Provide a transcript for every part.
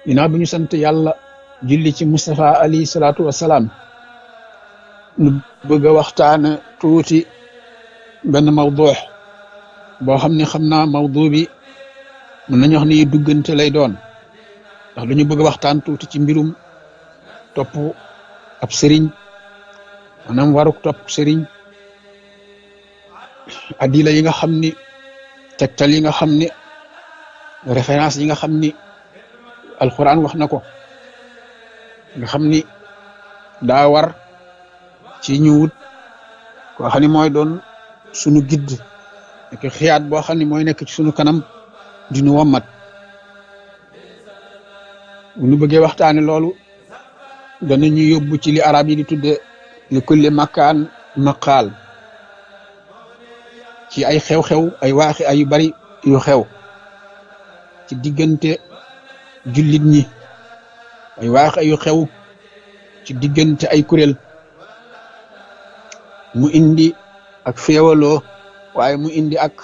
ginnaaw bi ñu sant yàlla julli ci Mustafa alayhi salaatu wasalaam nu bëgg a waxtaane tuuti benn mawdu boo xam ne xam naa mawdu bi mën nañu wax ni duggante lay doon ndax dañu bëgg a waxtaan tuuti ci mbirum topp ab sëriñ maanaam waruk topp sëriñ adila yi nga xam ni tegtal yi nga xam ni référence yi nga xam ni alquran wax na ko nga xam ni daa war ci ñu wut koo xam ni mooy doon sunu gidd nekk xiyaat boo xam ni mooy nekk ci sunu kanam di nu wommat bu nu bëggee waxtaane loolu danañu yóbbu ci li arab yi di tudde li kulli makaan maqaal ci ay xew-xew ay waaxi ay yu bari yu xew ci diggante jullit ñi ay waaxi ay yu xew ci diggante ay kuréel mu indi ak féewaloo waaye mu indi ak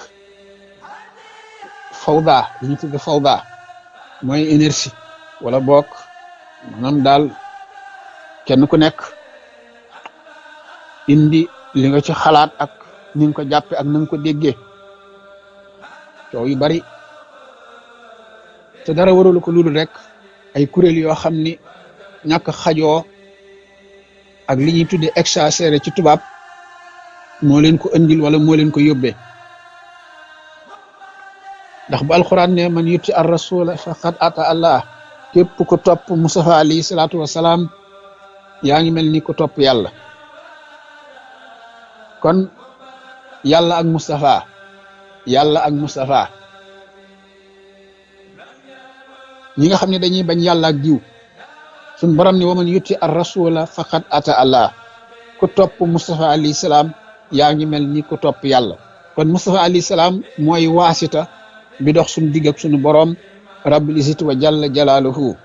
fawda li ñu tudde fawda mooy énergie wala bokk maanaam daal kenn ku nekk indi li nga ci xalaat ak ni nga ko jàppe ak na nga ko déggee coow yu bari te dara waralu ko ludul rek ay kuréel yoo xam ni ñàkk xajoo ak li ñuy tudde exagéré ci tubaab moo leen ko andil wala moo leen ko yóbbee ndax bu alquran ne man yutti ar rasula faqad ata allah képp ko topp Mustafa alayhi salaatu wasalaam yaa ngi mel ni ko topp yàlla kon yàlla ak Mustafa ñi nga xam ne dañuy bañ yàlla ak diw suñ borom ni waman yutti ar rasula faqad ata allah ku topp Mustafa alayhi salaam yaa ngi mel ni ku topp yàlla kon Mustafa alayhi salaam mooy waasita bi dox suñu digg ak suñu borom rabbil izzati wa jalla jalaaluhu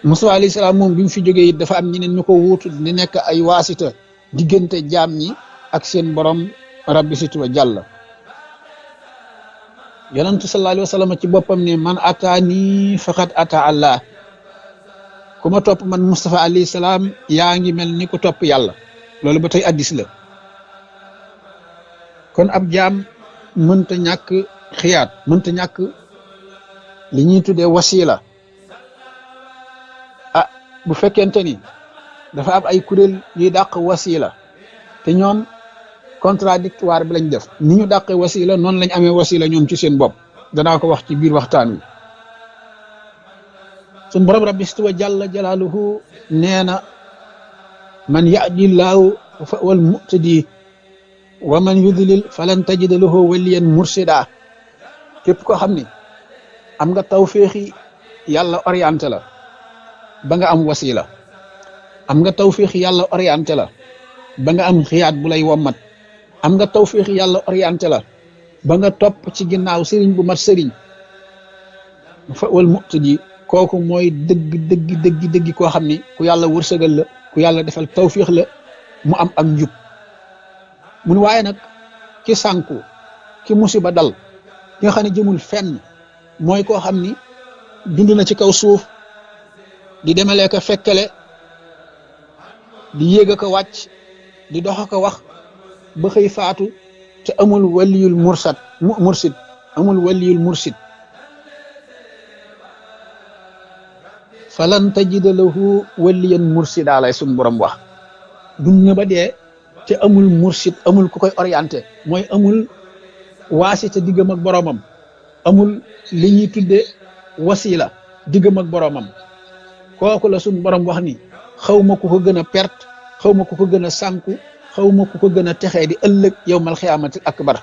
Mustafa alayhi salaam moom bi mu fi jógee it dafa am ñeneen ñu ko wuutu di nekk ay waasita diggante jaam ñi ak seen borom rabbil izzati wa jalla yonentu sallallahu alayhi wa sallam ci boppam ne man ataani faqad ata allah ku ma topp man Mustafa alayhi salaam yaa ngi mel ni ku topp yàlla loolu ba tey addis la kon ab jaam mënta ñàkk xiyaat mënta ñàkk li ñuy tuddee wasila ah bu fekkente ni dafa am ay kuréel yuy dàq wasila te ñoom contradictoire bi lañ def ni ñu dàqee wasila noonu lañ amee wasila ñoom ci seen bopp danaa ko wax ci biir waxtaan wi sun borom rabbi istuwa jalla jalaaluhu nee na man yahdillaahu fa wal muhtadi wa man yudlil falan tajida lahu waliyan mursida képp koo xam ni am nga tawféexi yàlla orienté la ba nga am wasila am nga tawféexi yàlla orienté la ba nga am xiyaat bu lay wommat am nga tawféexi yàlla orienté la ba nga topp ci ginnaaw sëriñ bu mat sëriñ fa wal muqtadi kooku mooy dëgg koo xam ni ku yàlla wërsëgal la ku yàlla defal tawféex la mu am ak njub mun waaye nag ki sànku ki musiba dal ki nga xam ne jëmul fenn mooy koo xam ni dund na ci kaw suuf di demalee ko fekkale di yéeg a ko wàcc di dox a ko wax ba xëy faatu te amul waliyul mursid amul waliyul mursid falan tajida lahu waliyan mursida lay suñ borom wax dund ba dee te amul mursid amul ku koy orienté mooy amul waasita diggam ak boromam amul li ñuy tudde wasila diggam ak boromam kooku la suñ borom wax ni xaw ma ku ko gën a perte xaw ma ku ko gën a sànku xaw ma ku ko gën a texee di ëllëg yawmal xiyaamati akbar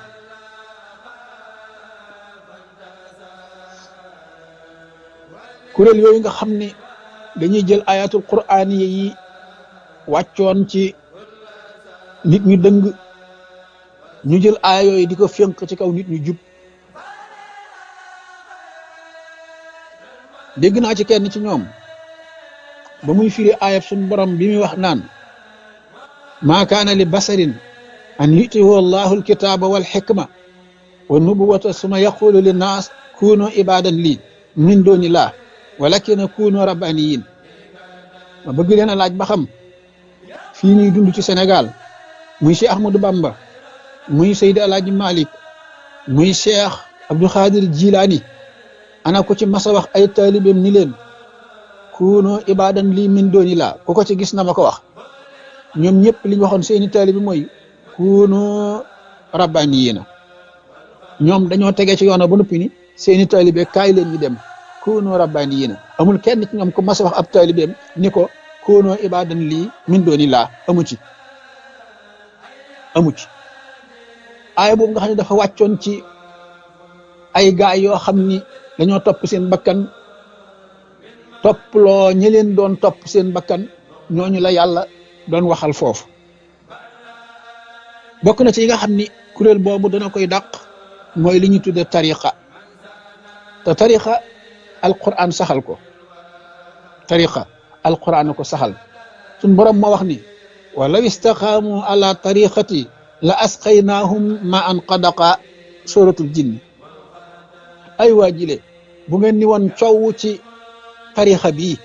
kuréel yooyu nga xam ni dañuy jël ayatul qur'ani yi wàccoon ci nit ñu dëng ñu jël aaya yooyu di ko fénq ci kaw nit ñu jub dégg naa ci kenn ci ñoom ba muy firi aayab suñu borom bi muy wax naan maa kaana li basarin an yutihu allahu alkitaba wal xikma wa nubuwata suma yaqulu linnaas kunu ibadan lii min dooni laa walakin kunu rabbaniyin ma bëgg leen a laaj ba xam fii ñuy dund ci Sénégal muy Cheikh Ahmadou Bamba muy Seydi Alaaji Malik muy Cheikh Abdou Khadir Jilani ana ko ci masa wax ay taalibeem ni leen kuno ibadan lii min dooni laa ku ko ci gis na ma ko wax ñoom ñëpp li ñu waxoon seeni taalibe mooy kuno rabbaniyina ñoom dañoo tegee ci yoona ba noppi ni seeni taalibe kaay leen ñu dem kuno rabbaniyina amul kenn ci ñoom ko masa wax ab taalibeem ni ko kuno ibadan lii min dooni laa amu ci aaya boobu nga xam ne dafa wàccoon ci ay gaay yoo xam ni dañoo topp seen bakkan topploo ñi leen doon topp seen bakkan ñooñu la yàlla doon waxal foofu bokk na ci yi nga xam ni kuréel boobu dana koy dàq mooy li ñu tudde tariqa te tariqa alquran saxal ko tariqa alquran ko saxal suñ borom moo wax ni walaw istaqaamu ala tariqati la asqaynaahum ma an qadaqa suratul jinni ay waajile bu ngeen ni woon coow ci tariqa bii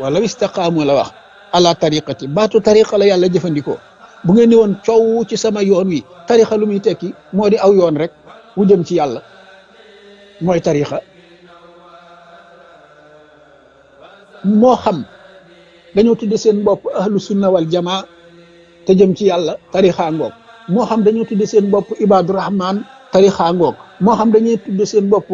walaw istaqaamu la wax ala tariqati baatu tariqa la yàlla jëfandikoo bu ngeen ni woon coow ci sama yoon wi tariqa lu muy tekki moo di aw yoon rek wu jëm ci yàlla mooy tariqa moo xam dañoo tudde seen bopp ahlu sunna wal jamaa te jëm ci yàlla tarixa ngoog moo xam dañoo tudde seen bopp ibadu rahman tarixa ngoog moo xam dañuy tudde seen bopp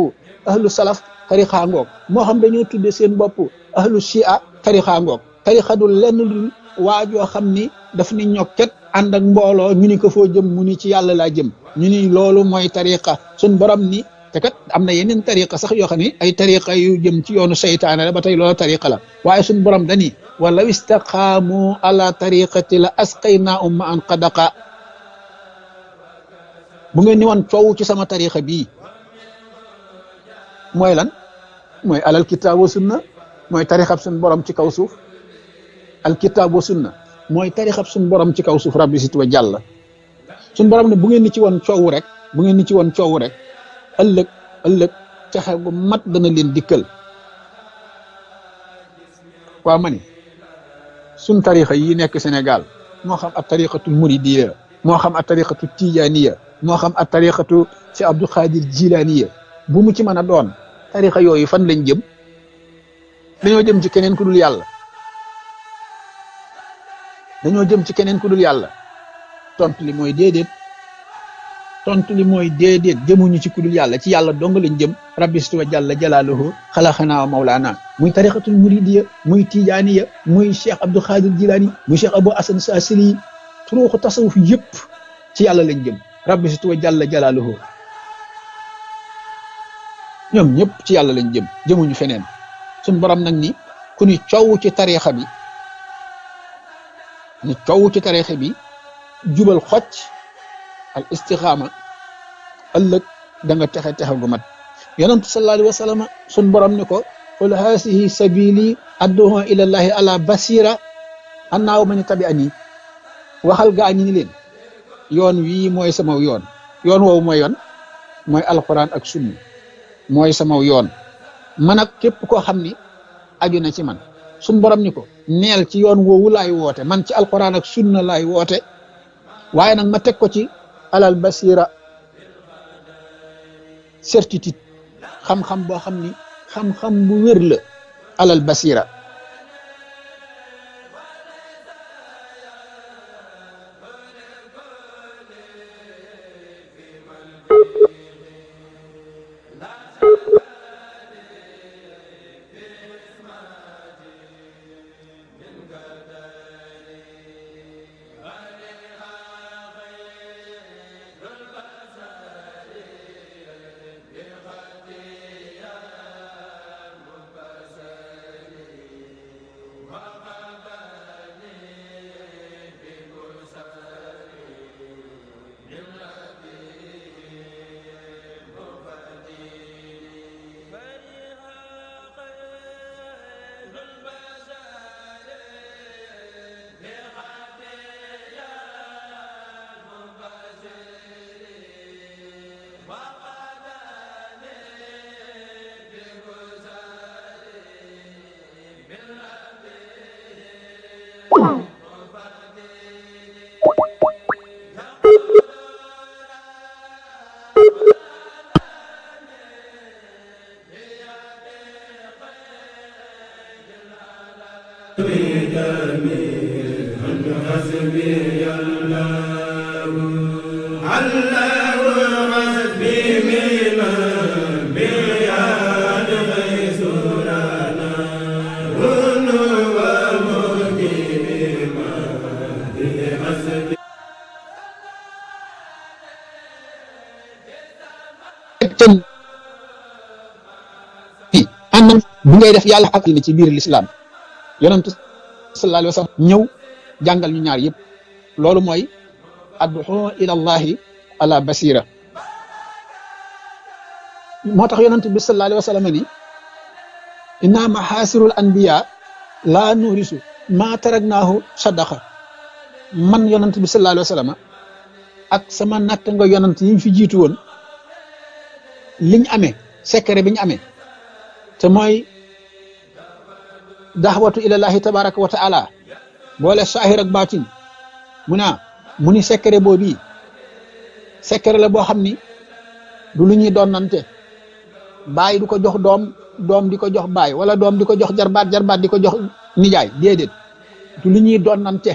ahlu salaf tarixa ngoog moo xam dañoo tudde seen bopp ahlu shia tarixa ngoog tarixa du lenn lu waajoo xam ni daf ni ñokket ànd ak mbooloo ñu ni ko foo jëm mu ni ci yàlla laa jëm ñu ni loolu mooy tariqa suñ borom ni te kat am na yeneen tariqa sax yoo xam ne ay tariqa yu jëm ci yoonu seytaane la ba tey loolu tariqa la waaye suñ borom dani walaw istaqaamu ala tariqati la asqaynaahum ma an qadaqa bu ngeen ni woon coow ci sama tariqa bii mooy lan mooy alal kitaab wa sunna mooy tariqab suñ borom ci kaw suuf al kitaab wa sunna mooy tarixab suñ borom ci kaw suuf rabbi sit wa jàll suñ borom ne bu ngeen ni ci woon coow rek bu ngeen ni ci woon coow rek ëllëg caxe gu mat dana leen dikkal waaw ma ni suñ tarixa yi nekk Sénégal moo xam ab tariqatul muridiya moo xam ab tariqatu tijaniya moo xam ab tariqatu si Abdou Khadir Jilaniya bu mu ci mën a doon tarixa yooyu fan lañ jëm dañoo jëm ci keneen ku dul yàlla dañoo jëm ci keneen ku dul yàlla tontu li mooy déedéet jëmuñu ci ku dul yàlla ci yàlla dong lañ jëm rabbi situ wa jalla jalaaluhu xalaxanaa wa mawlaana muy tariqatul muridiya muy tijaaniya muy cheikh Abdou Khadir Jilani muy cheikh Abou Hassan Saasili turuuxu tasawuf yëpp ci yàlla lañ jëm rabbi situ wa jalla jalaaluhu ñoom ñëpp ci yàlla lañ jëm jëmuñu feneen suñ borom nag ni ku ni coow ci tariqa bi ni coow ci tarixa bi jubal xocc al istixaama ëllëg da nga texe gu mat yonentu sallallahu alayhi wa sallam sun borom ni ko qul haasihi sabili adduha ila llahi ala basira annaaw ma ni tabi ani waxal gaa ñi ni leen yoon wii mooy sama yoon woowu mooy yoon mooy alquran ak sunna mooy sama yoon man ak képp koo xam ni aju na ci man suñ borom ni ko neel ci yoon woowu laay woote man ci alquran ak sunna laay woote waaye nag ma teg ko ci alal basira certitude xam-xam boo xam ni xam-xam bu wér la alal basira bu ngay def yàlla ak li ci biir l'islam yonent sallallahu alayhi wa sallam ñëw jàngal ñu ñaar yëpp loolu mooy ad'u ila allahi ala basira moo tax yonent bi sallallahu alayhi wa sallam ni inna mahasirul anbiya la nurisu ma taraknahu sadaqa man yonent bi sallallahu alayhi wa sallam ak sama natt nga yonent yi fi jiitu woon liñ amee secret bi ñu amee te mooy daxwatu ilallahi tabaraka wa taala boole saahir ak baatin mu ni secret boobu secret la boo xam ni du lu ñuy donnante baay du ko jox doom doom di ko jox baay wala doom di ko jox jarbaat jarbaat di ko jox nijaay déedéet du lu ñuy donnante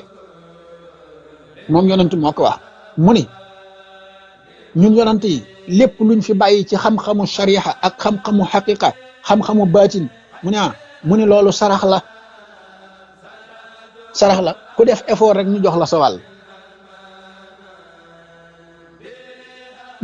moom yonent moo ko wax mu ni ñun yonent yi lépp luñ fi bàyyi ci xam-xamu shariha ak xam-xamu xaqiqa xam-xamu baatin mu ni loolu sarax la ku def effort rek ñu jox la sa wàll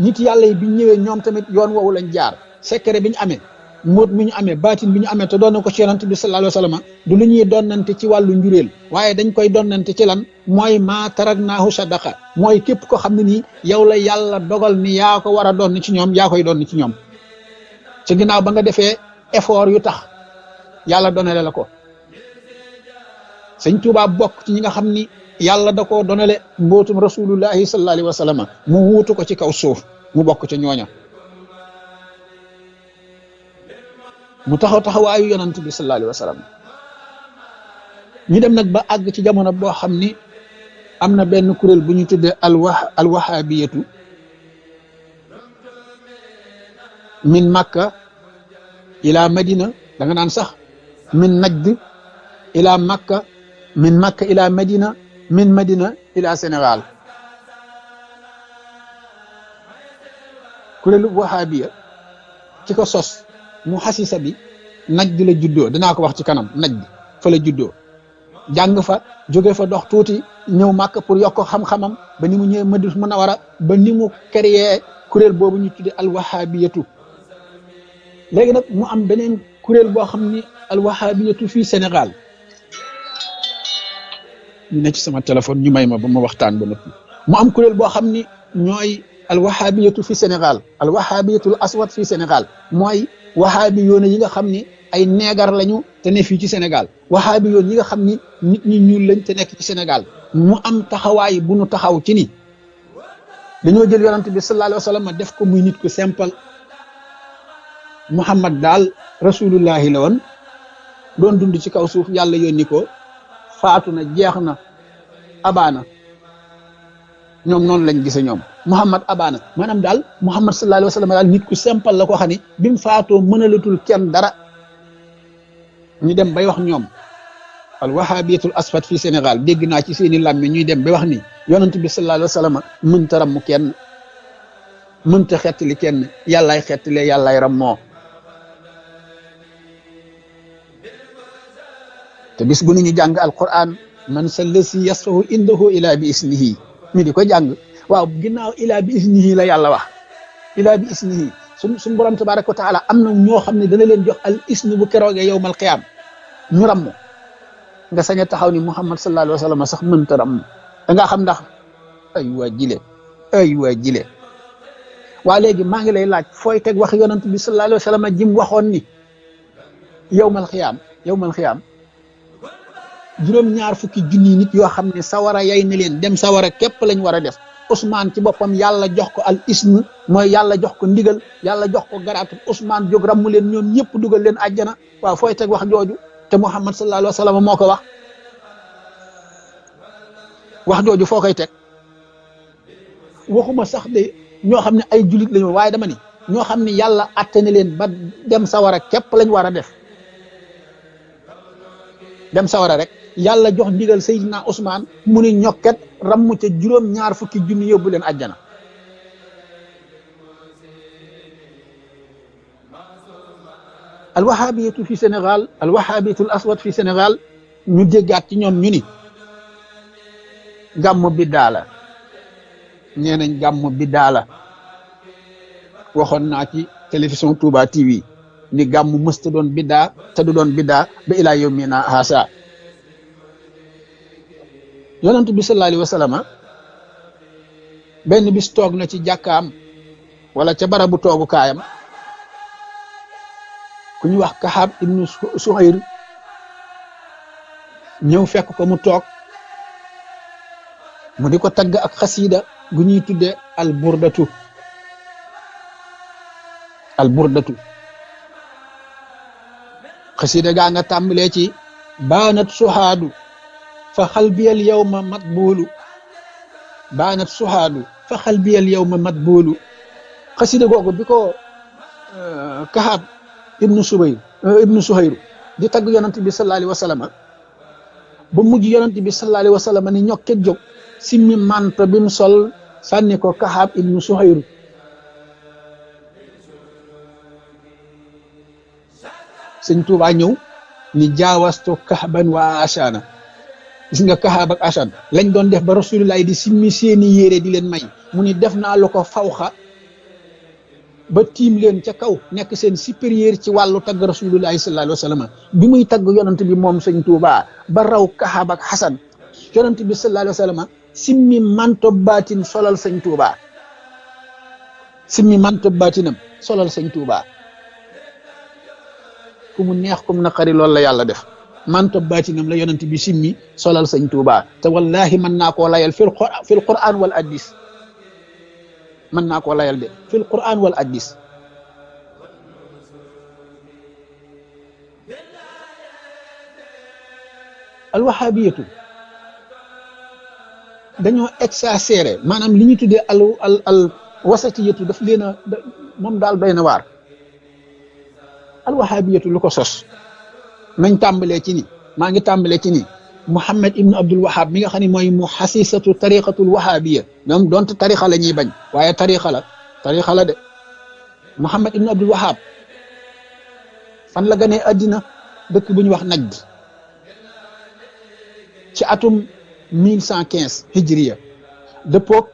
nit yàlla yi biñ ñëwee ñoom tamit yoon woowu lañ jaar secret bi ñu amee mbóot mi ñu amee baatin bi ñu amee te doon na ko ci yonent bi sallallahu alayhi wa sallam du lu ñuy donnante ci wàllu njureel waaye dañ koy donnante ci lan mooy maa taraknaahu sadaqa mooy képp ko xam ne nii yow la yàlla dogal ni yaa ko war a doon ci ñoom yaa koy doon ci ñoom ci ginnaaw ba nga defee effort yu tax yàlla donale la ko sëñ Tuubaa bokk ci ñi nga xam ni yàlla da koo donale mbootum rasulullahi sallallahu alayhi wa sallam mu wuutu ko ci kaw suuf mu bokk ca ñooña mu taxawaayu yonant bi sallallahu alayhi wa sallam ñu dem nag ba àgg ci jamono boo xam ni am na benn kuréel bu ñu tuddee alwahabiyatu min makka ila madina da nga naan sax min najd ila makka min makka ila madina min madina ila Sénégal kuréelu wahabiya ci ko sos mu xasisa bi najd la juddoo danaa ko wax ci kanam najd fa la juddoo jàng fa jóge fa dox tuuti ñëw màkk pour yokk xam-xamam ba ni mu ñëwee Madina Munawara ba ni mu créé kuréel boobu ñu tudde alwahabiyatu léegi nag mu am beneen kuréel boo xam ni alwahabiyatu fii Sénégal ñu ne ci sama téléphone ñu may ma ba ma waxtaan ba noppi mu am kuréel boo xam ni ñooy alwahabiyatu fi Sénégal alwahabiyatul aswad fii Sénégal mooy wahabi yoon yi nga xam ni ay neegar lañu te ne fii ci Sénégal wahabi yoon yi nga xam ni nit ñi ñuul lañ te nekk ci Sénégal mu am taxawaay bu nu taxaw ci ni dañoo jël yonent bi sallallahu alayhi wa sallam def ko muy nit ku simple Muhammad daal rasulullahi la woon doon dund ci kaw suuf yàlla yónni ko faatu na jeex na abaana ñoom noonu lañ gise ñoom Muhammad abaana maanaam daal Muhammad sallallahu alayhi wa sallam daal nit ku simple la ko xam ne bi mu faatoo mënalatul kenn dara ñu dem bay wax ñoom al wahabiyatul asfat fii Sénégal dégg naa ci seeni làmme ñuy dem bay wax ni yonent bi sallallahu alayhi wa sallam mënta ramm kenn mënta xettali kenn yàllaay xettalee yàllaay rammoo te bis bu ñu jàng alquran man sallasi yasfahu indahu ila bi isnihi ñu di ko jàng waaw ginnaaw ilaa bi isnihi la yàlla wax ilaa bi isnihi suñ borom tabaraka wa taala am na ñoo xam ne dana leen jox al isni bu keroogee yowmal qiyaam ñu ramm nga sañ a taxaw ni Muhammad sallallahu alayhi wa sallam sax mënta ramm da ngaa xam ndax ay waa jile waa léegi maa ngi lay laaj fooy teg wax yonent bi sallallahu alayhi wa sallam jim waxoon ni yowmal qiyaam juróom-ñaar fukki junni nit yoo xam ne sawara yay na leen dem sawara képp lañ war a def Ousmane ci boppam yàlla jox ko al ism mooy yàlla jox ko ndigal yàlla jox ko garaatu Ousmane jóg rammu leen ñoom ñëpp dugal leen àjjana waaw fooy teg wax jooju te Muhammad sallallahu alayhi wa sallam moo ko wax wax jooju foo koy teg waxuma sax de ñoo xam ne ay jullit lañu waaye dama ni ñoo xam ne yàlla atte na leen ba dem sawara képp lañ war a def dem sawara rek yàlla jox ndigal Seydina Ousmane mu ni ñokket rammu ca juróom-ñaar fukki junni yóbbu leen àjjana alwahabiyatu fi Sénégal alwahabiyatul aswad fi Sénégal ñu déggaat ci ñoom ñu ni gàmm biddaa la nee nañ gàmm biddaa la waxoon naa ci télévision Touba TV ni gàmm mësta doon biddaa te du doon biddaa ba ilaa yawmina haasa yonent bi sallallahu alayhi wa sallam benn bis toog na ci jàkkaam wala ca barabu toogu kaayam ku ñu wax Kaxaab ibnu Suhayr ñëw fekk ko mu toog mu di ko tagg ak xasiida gu ñuy tudde alburdatu xasiida gaa nga tàmbalee ci baanat suhaadu fa xalbiyal yawma matbuulu baanat suhaadu fa xalbiyal yawma matbuulu xasiida googu bi ko Kaxaab ibnu Suhayr di tagg yonent bi sallallahu alayhi wa sallam ba mujj yonent bi sallallahu alayhi wa sallam ni ñokket jóg simmi manto bi mu sol sànni ko Kaxaab ibnu Suhayr sëñ Tuubaa ñëw ni jaawastu Kaxban wa Asana gis nga Kaxaab ak Asan lañ doon def ba Rasulullaay di simmi seeni yére di leen may mu ni def naa lu ko fawxa ba tiim leen ca kaw nekk seen supérieur ci wàllu tagg Rasulullaay sallallahu alayhi wa sallam bi muy tagg yonent bi moom sëñ Tuubaa ba raw Kaxaab ak Asan yonent bi sallallahu alayhi wa sallam simmi manto baatin solal sëñ Tuubaa simmi manto baatinam solal sëñ Tuubaa ku mu neex kum naqari loolu la yàlla def manto baatinam la yonent bi simmi solal sëñ Tuubaa te wallahi mën naa koo layal fil Qur'an wal hadis mën naa koo layal de fil Qur'an wal hadis alwahabiyatu dañoo exagéré maanaam li ñu tuddee al wasatiyatu daf leen a moom daal doy na waar alwahabiyatu lu ko sos nañ tàmbalee ci ni maa ngi tàmbalee ci ni Muhammad ibnu Abdul Wahab mi nga xam ne mooy mu xasisatu tariqatul wahabiya ñoom donte tariqa la ñuy bañ waaye tariqa la de Muhammad ibnu Abdul Wahab fan la ganee addina dëkk bu ñu wax Najd ci atum 1115 hijriya dëppoog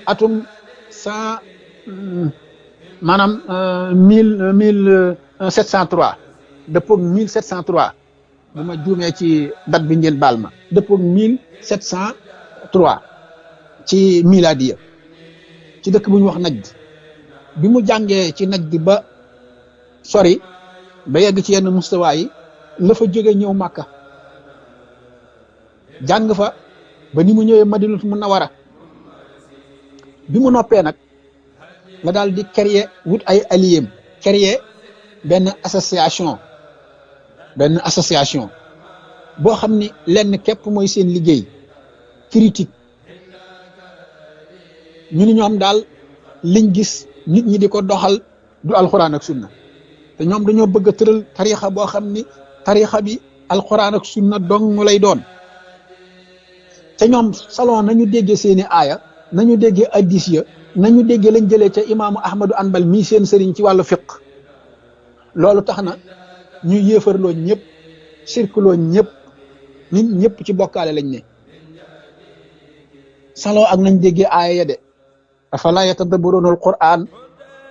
atum 1703 dëppoog 1703 bu ma juumee ci date bi ngeen baal ma dëppoog 1703 ci miladiya ci dëkk bu ñu wax Najd bi mu jàngee ci Najd ba sori ba yegg ci yenn mustawa yi la fa jóge ñëw Màkka jàng fa ba ni mu ñëwee Madinatu Munawwara bi mu noppee nag la daal di créer wut ay alliés créer benn association boo xam ni lenn képp mooy seen liggéey critique ñu ni ñoom daal liñ gis nit ñi di ko doxal du alxuraan ak sunna te ñoom dañoo bëgg a tëral tarixa boo xam ni tarixa bi alxuraan ak sunna dong lay doon te ñoom salon nañu déggee seeni aaya nañu déggee addis ya nañu déggee lañ jëlee ca imaamu Ahmadu Anbal mii seen sëriñ ci wàllu fiq loolu tax na ñu yéefarloo ñëpp sirkuloo ñëpp nit ñëpp ci bokkaale lañ ne salon ak nañ déggee aaya ya de afala yatadabbaruuna al-Qur'aan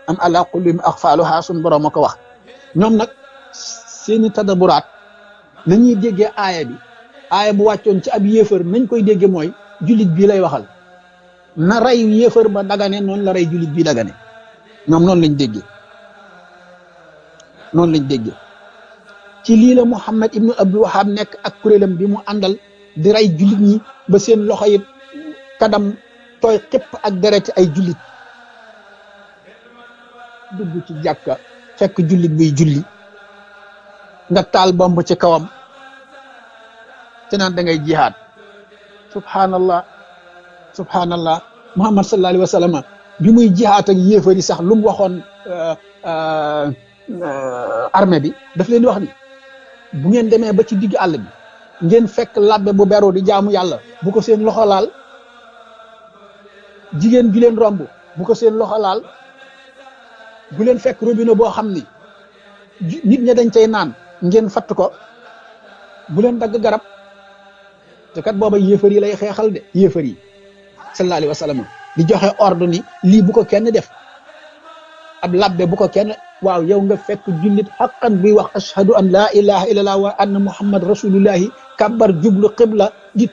am ala qulubin aqfaaluhaa suñ borom a ko wax ñoom nag seeni tadabburaat nañuy déggee aaya bi aaya bu wàccoon ci ab yéefar nañ koy dégge mooy jullit bii lay waxal na rey yéefar ba dagane noonu la rey jullit bii dagane ñoom noonu lañ déggee ci lii la Muhammad ibnu Abdul Wahab nekk ak kuréelam bi mu àndal di rey jullit ñi ba seen loxo yi kadam tooy xépp ak dereti ay jullit dugg ci jàkka fekk jullit buy julli nga taal bomb ci kawam te naan da ngay jihaad subhanallah subhanallah muhammad sallallahu alayhi wa sallam bi muy jihaat ak yéefari sax lu mu waxoon armée bi daf leen di wax ni bu ngeen demee ba ci digg àll bi ngeen fekk labbe bu beru di jaamu yàlla bu ko seen loxo laal jigéen ju leen romb bu ko seen loxo laal bu leen fekk robinet boo xam ni nit ña dañ cay naan ngeen fatt ko bu leen dagg garab te kat booba yéefar yi lay xeexal de yéefar yi sallallahu alayhi wa sallam di joxe ordre ni lii bu ko kenn def ab labbe bu ko kenn waaw yow nga fekk jullit xaqan buy wax ashhadu an laa ilaha illallah wa anna muhammad rasulullahi kabbar jublu qibla di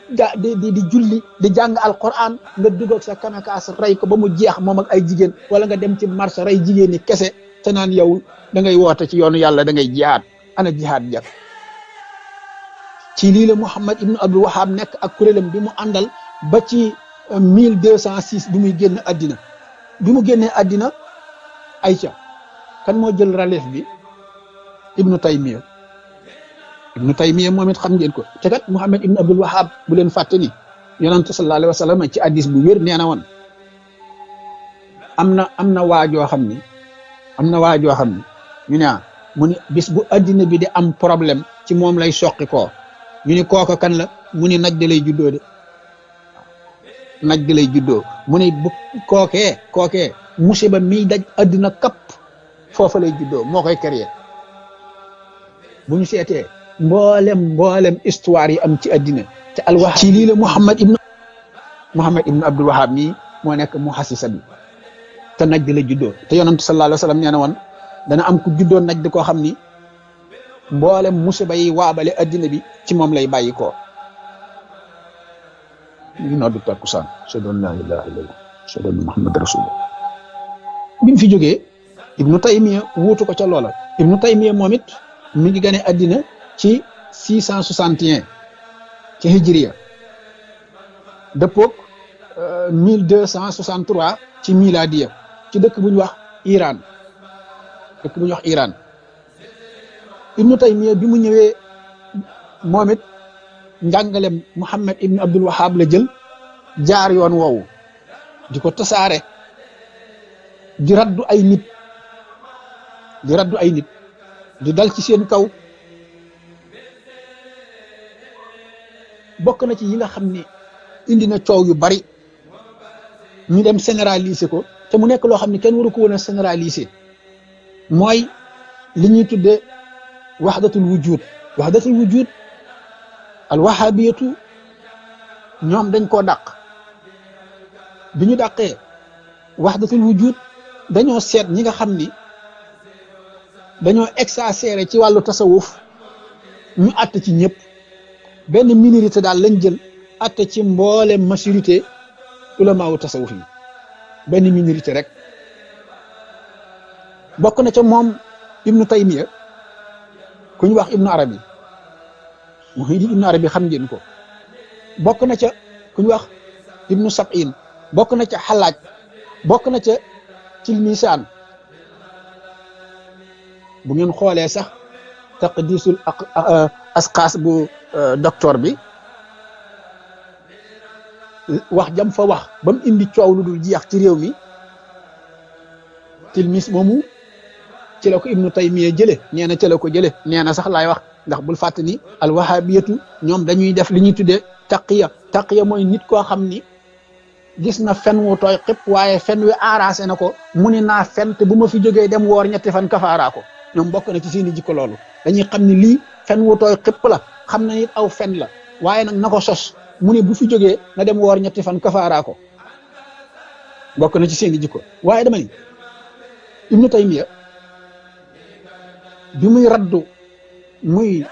julli di jàng alquran nga dugg sa kanakaas rey ko ba mu jeex moom ak ay jigéen wala nga dem ci marché rey jigéen ñi kese te naan yow da ngay woote ci yoonu yàlla da ngay jihaad ana jihaad ja ci lii la Muhammad ibnu Abdul Wahab nekk ak kuréelam bi mu àndal ba ci 1206 bi muy génn àddina bi mu génnee àddina ayca kan moo jël relève bi ibnu Taymiya moom it xam ngeen ko te kat Muhammad ibnu Abdul Wahab bu leen fàtte ni yonent sallallahu alayhi wa sallam ci hadiis bu wér nee na woon am na waajoo xam ni ñu ne mu ni bis bu addina bi di am problème ci moom lay soqi koo ñu ni kooka kan la mu ni naj da lay juddoo de naj da lay juddoo mu ni bu kookee musiba miy daj addina kapp foofa lay juddoo moo koy créer bu ñu seetee mboolem histoire yi am ci addina te alwax ci lii la Muhammad ibnu Abdul Wahab mii moo nekk mu xasisa bi te naj da lay juddoo te yonent sallallahu alayhi wa sallam nee na woon dana am ku juddoo naj di koo xam ni mboolem musiba yi waabale addina bi ci moom lay bàyyi koo ñu ngi noddu takkusaan ashhadu an laa ilaaha illallaah ashhadu anna muhammad rasulullah bi mu fi jógee ibnu Taymiya wuutu ko ca loola ibnu Taymiya moom it mi ngi gane addina ci 661 ci hijriya dëppoog 1263 ci miladiya ci dëkk bu ñu wax Iran ibnu Taymiya bi mu ñëwee moom it njàngalem Muhammad ibnu Abdul Wahab la jël jaar yoon woowu di ko tasaare di raddu ay nit di dal ci seen kaw bokk na ci yi nga xam ni indi na coow yu bari ñu dem généraliser ko te mu nekk loo xam ne kenn waru ko woon a généraliser mooy li ñuy tuddee waxdatul wujud al wahabiyatu ñoom dañ koo dàq bi ñu dàqee waxdatul wujud dañoo seet ñi nga xam ni dañoo exagéré ci wàllu tasawuf ñu àtt ci ñëpp benn minorité daal lañ jël àtt ci mboolem majorité ulamaawu tasawuf yi benn minorité rek bokk na ca moom ibnu Taymiya ku ñu wax ibnu Arabi Muhyiddin ibnu Arabi xam ngeen ko bokk na ca ku ñu wax ibnu Sab'in bokk na ca Xalaaj bokk na ca Tilmisaan bu ngeen xoolee sax taqdisul asqaas bu docteur bi wax jam fa wax ba mu indi coow lu dul jeex ci réew mi Tilmis moomu ci la ko ibnu Taymiya jële nee na ci la ko jële nee na sax laay wax ndax bul fàtte ni alwahabiyatu ñoom dañuy def li ñuy tuddee taqiya mooy nit koo xam ni gis na fen wu tooy xëpp waaye fen wi arrasé na ko mu ni naa fen te bu ma fi jógee dem woor ñetti fan kafaaraa ko ñoom bokk na ci seeni jikko loolu dañuy xam ni lii fen wu tooy xëpp la xam na nit aw fen la waaye nag na ko sos mu ne bu fi jógee na dem woor ñetti fan kafaaraa ko bokk na ci seeni jikko waaye dama ni ibnu Taymiya bi muy raddu muy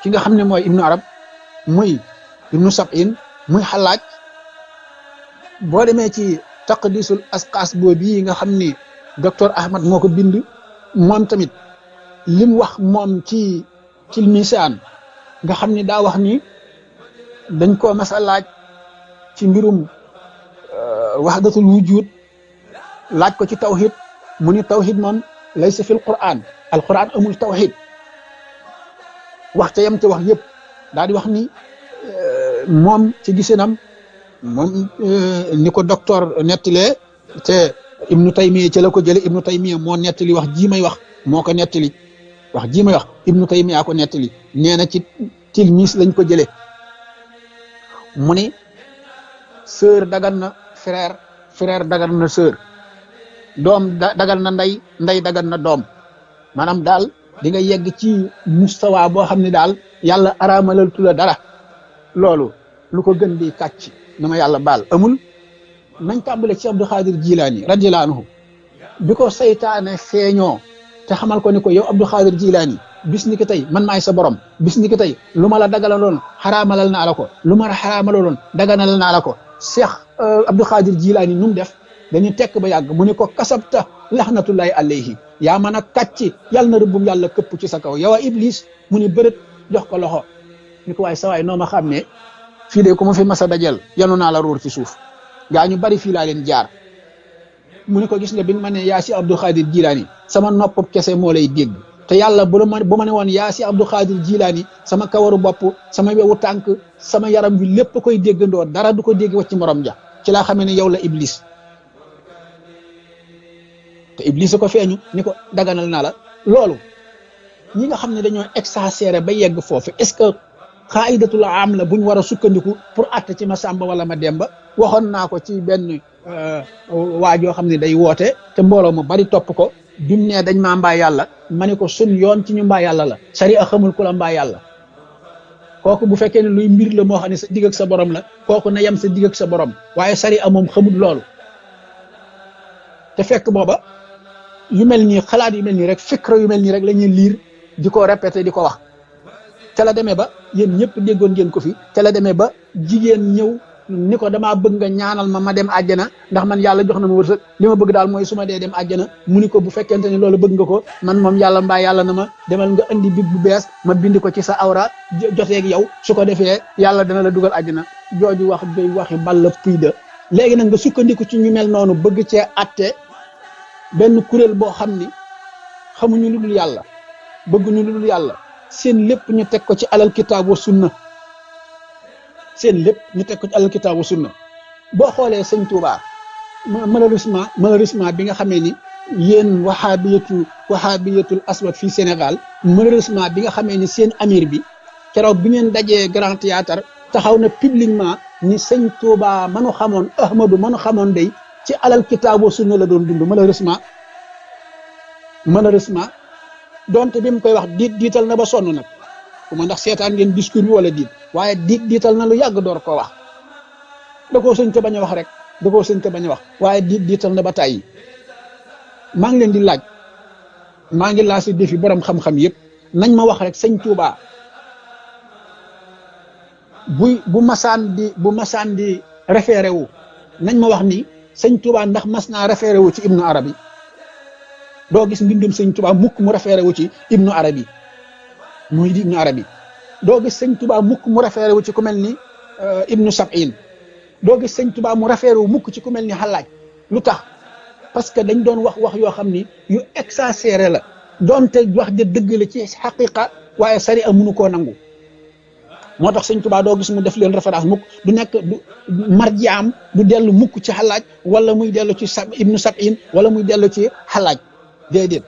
ki nga xam ne mooy ibnu Arab muy ibnu Sab'in muy Xalaaj boo demee ci taqdisul asqaas boobu yi nga xam ni docteur Ahmad moo ko bind moom tamit lim wax moom ci Tilmisaan nga xam ni daa wax ni dañ koo mas a laaj ci mbirum wahdatul wujud laaj ko ci tawhid mu ni tawhid moom laysa fil Qur'an alquran amul tawhid wax ca yam ca wax yëpp daal di wax ni moom ci gisinam moom ni ko docteur nettalee te ibnu taymiya ci la ko jële ibnu taymiya moo nettali wax ji may wax moo ko nettali wax ji may wax ibnu taymiya ko nettali nee na ci tilmis lañ ko jële mu ni sœur dagan na frère frère dagan na sœur doom dagan na ndey ndey dagan na doom maanaam daal di nga yegg ci mustawa boo xam ne daal yàlla araamalal tu la dara loolu lu ko gën di kàcc na ma yàlla baal amul. nañ tàmbale ci Abdou Khadir Jilaani radiyallahu anhu bi ko saytaane feeñoo te xamal ko ni ko yow Abdou Khadir Jilaani bis ni ki tey man maay sa borom bis ni ki tey lu ma la dagalaloon xaraamalal naa la ko lu ma la xaraamalaloon daganal naa la ko Cheikh Abdou Khadir Jilaani nu mu def dañuy tekk ba yàgg mu ni ko kasabta laxnatullahi alayhi yaa mën a kàcc yàlla na rëbbum yàlla këpp ci sa kaw yow a Iblis mu ni bërët jox ko loxo ni ko waaye sa waay noo ma xam ne fii de ku ma fi mas a dajel yanu naa la ruur ci suuf gaa ñu bari fii laa leen jaar mu ni ko gis nga bi nga ma ne yaa si Abdou Khadir Jilaani sama nopp kese moo lay dégg te yàlla bu ma ne woon yaa si Abdou Khadir Jilaani sama kawaru bopp sama wewu tànk sama yaram wi lépp koy déggandoo dara du ko dégg wacc morom ja ci laa xamee ne yow la Iblis te Iblis ko feeñu ni ko daganal naa la loolu ñi nga xam ne dañoo exagéré ba yegg foofu est-ce que xaidatul am la buñ war a sukkandiku pour atte ci ma sàmba wala ma demba waxoon naa ko ci benn waajoo xam ne day woote te mbooloo mu bari topp ko bimu ne dañ maa mbaa yàlla ma ne ko sun yoon ci ñu mbaa yàlla la sari a xamul ku la mbaa yàlla kooku bu fekkee ne luy mbir la moo xam ne sa digg ak sa borom la kooku na yem sa digg ak sa borom waaye sari a moom xamul loolu te fekk booba yu mel nii xalaat yu mel nii rek fikra yu mel nii rek la ñuy liir di ko répété di ko wax te la demee ba yéen ñëpp déggoon ngeen ko fi te la demee ba jigéen ñëw ni ko damaa bëgg nga ñaanal ma dem àjjana ndax man yàlla jox na ma wërsëg li ma bëgg daal mooy su ma dee dem àjjana mu ni ko bu fekkente ni loolu bëgg nga ko man moom yàlla mbaa yàlla na ma demal nga indi big bu bees ma bind ko ci sa awra joteeg yow su ko defee yàlla dana la dugal àjjana jooju wax day waxi balla puy da léegi nag nga sukkandiku ci ñu mel noonu bëgg cee atte benn kuréel boo xam ni xamuñu lu dul yàlla bëgguñu lu dul yàlla seen lépp ñu teg ko ci alal kitaab wa sunna seen lépp ñu teg ko ci alal kitaab wa sunna boo xoolee sëñ Touba malheureusement bi nga xamee ni yéen wahabiyatul aswad fii Sénégal malheureusement bi nga xamee ni seen amir bi keroog bi ngeen dajee Grand Théâtre taxaw na publiquement ni sëñ Touba manu xamoon Ahmadu manu xamoon day ci alal kitaab wa sunna la doon dund malheureusement donte bi mu koy wax diital na ba sonn nag ku ma ndax seetaan ngeen discours bi wala waaye diital na lu yàgg door koo wax da koo sëñ te bañ a wax rek da koo sëñ te bañ a wax waaye diital na ba tàyyi maa ngi leen di laaj maa ngi laa si defi borom xam-xam yëpp nañ ma wax rek sëñ Touba bu masaan di référé wu nañ ma wax ni sëñ Touba ndax mas naa référé wu ci Ibnu Arabi doo gis mbindum sëñ Touba mukk mu référé wu ci Ibnu Arabi muy di Ibnu Arabi doo gis sëñ Touba mukk mu référé wu ci ku mel ni Ibnu Sab'in doo gis sëñ Touba mu référé wu mukk ci ku mel ni Xalaaj lu tax parce que dañ doon wax yoo xam ni yu exagéré la doonte wax de dëgg la ci xaqiqa waaye sari amunu koo nangu moo tax sëñ Touba doo gis mu def leen référence mukk du nekk du marjiam du dellu mukk ci Xalaaj wala muy dellu ci Ibnu Sab'in wala muy dellu ci Xalaaj déedéet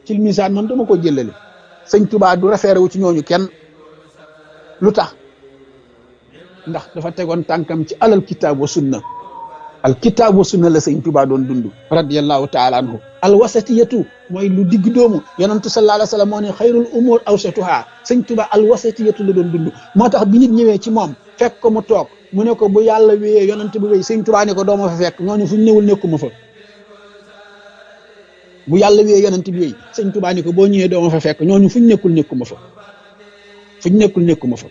ci misaan man dama ko jëlale sëñ Touba du référé wu ci ñooñu kenn lu tax ndax dafa tegoon tànkam ci alal kitaab wa sunna al kitaab wa sunna la sëñ Touba doon dund radiyallahu taala anhu al wasatiyatu mooy lu digg doomu yonentu sallallahu alayhi wa sallam moo ne xayrul umur awsatuha sëñ Touba al wasatiyatu la doon dund moo tax bi nit ñëwee ci moom fekk ko mu toog mu ne ko bu yàlla wéyee yonent bi wéy sëñ Touba ne ko dooma fa fekk ñooñu fu ñu newul nekkuma fa bu yàlla wéyee yonent bi wéy sëñ Touba ni ko boo ñëwee dooma fa fekk ñooñu fu ñu nekkul nekkuma fa fu ñu nekkul nekkuma fa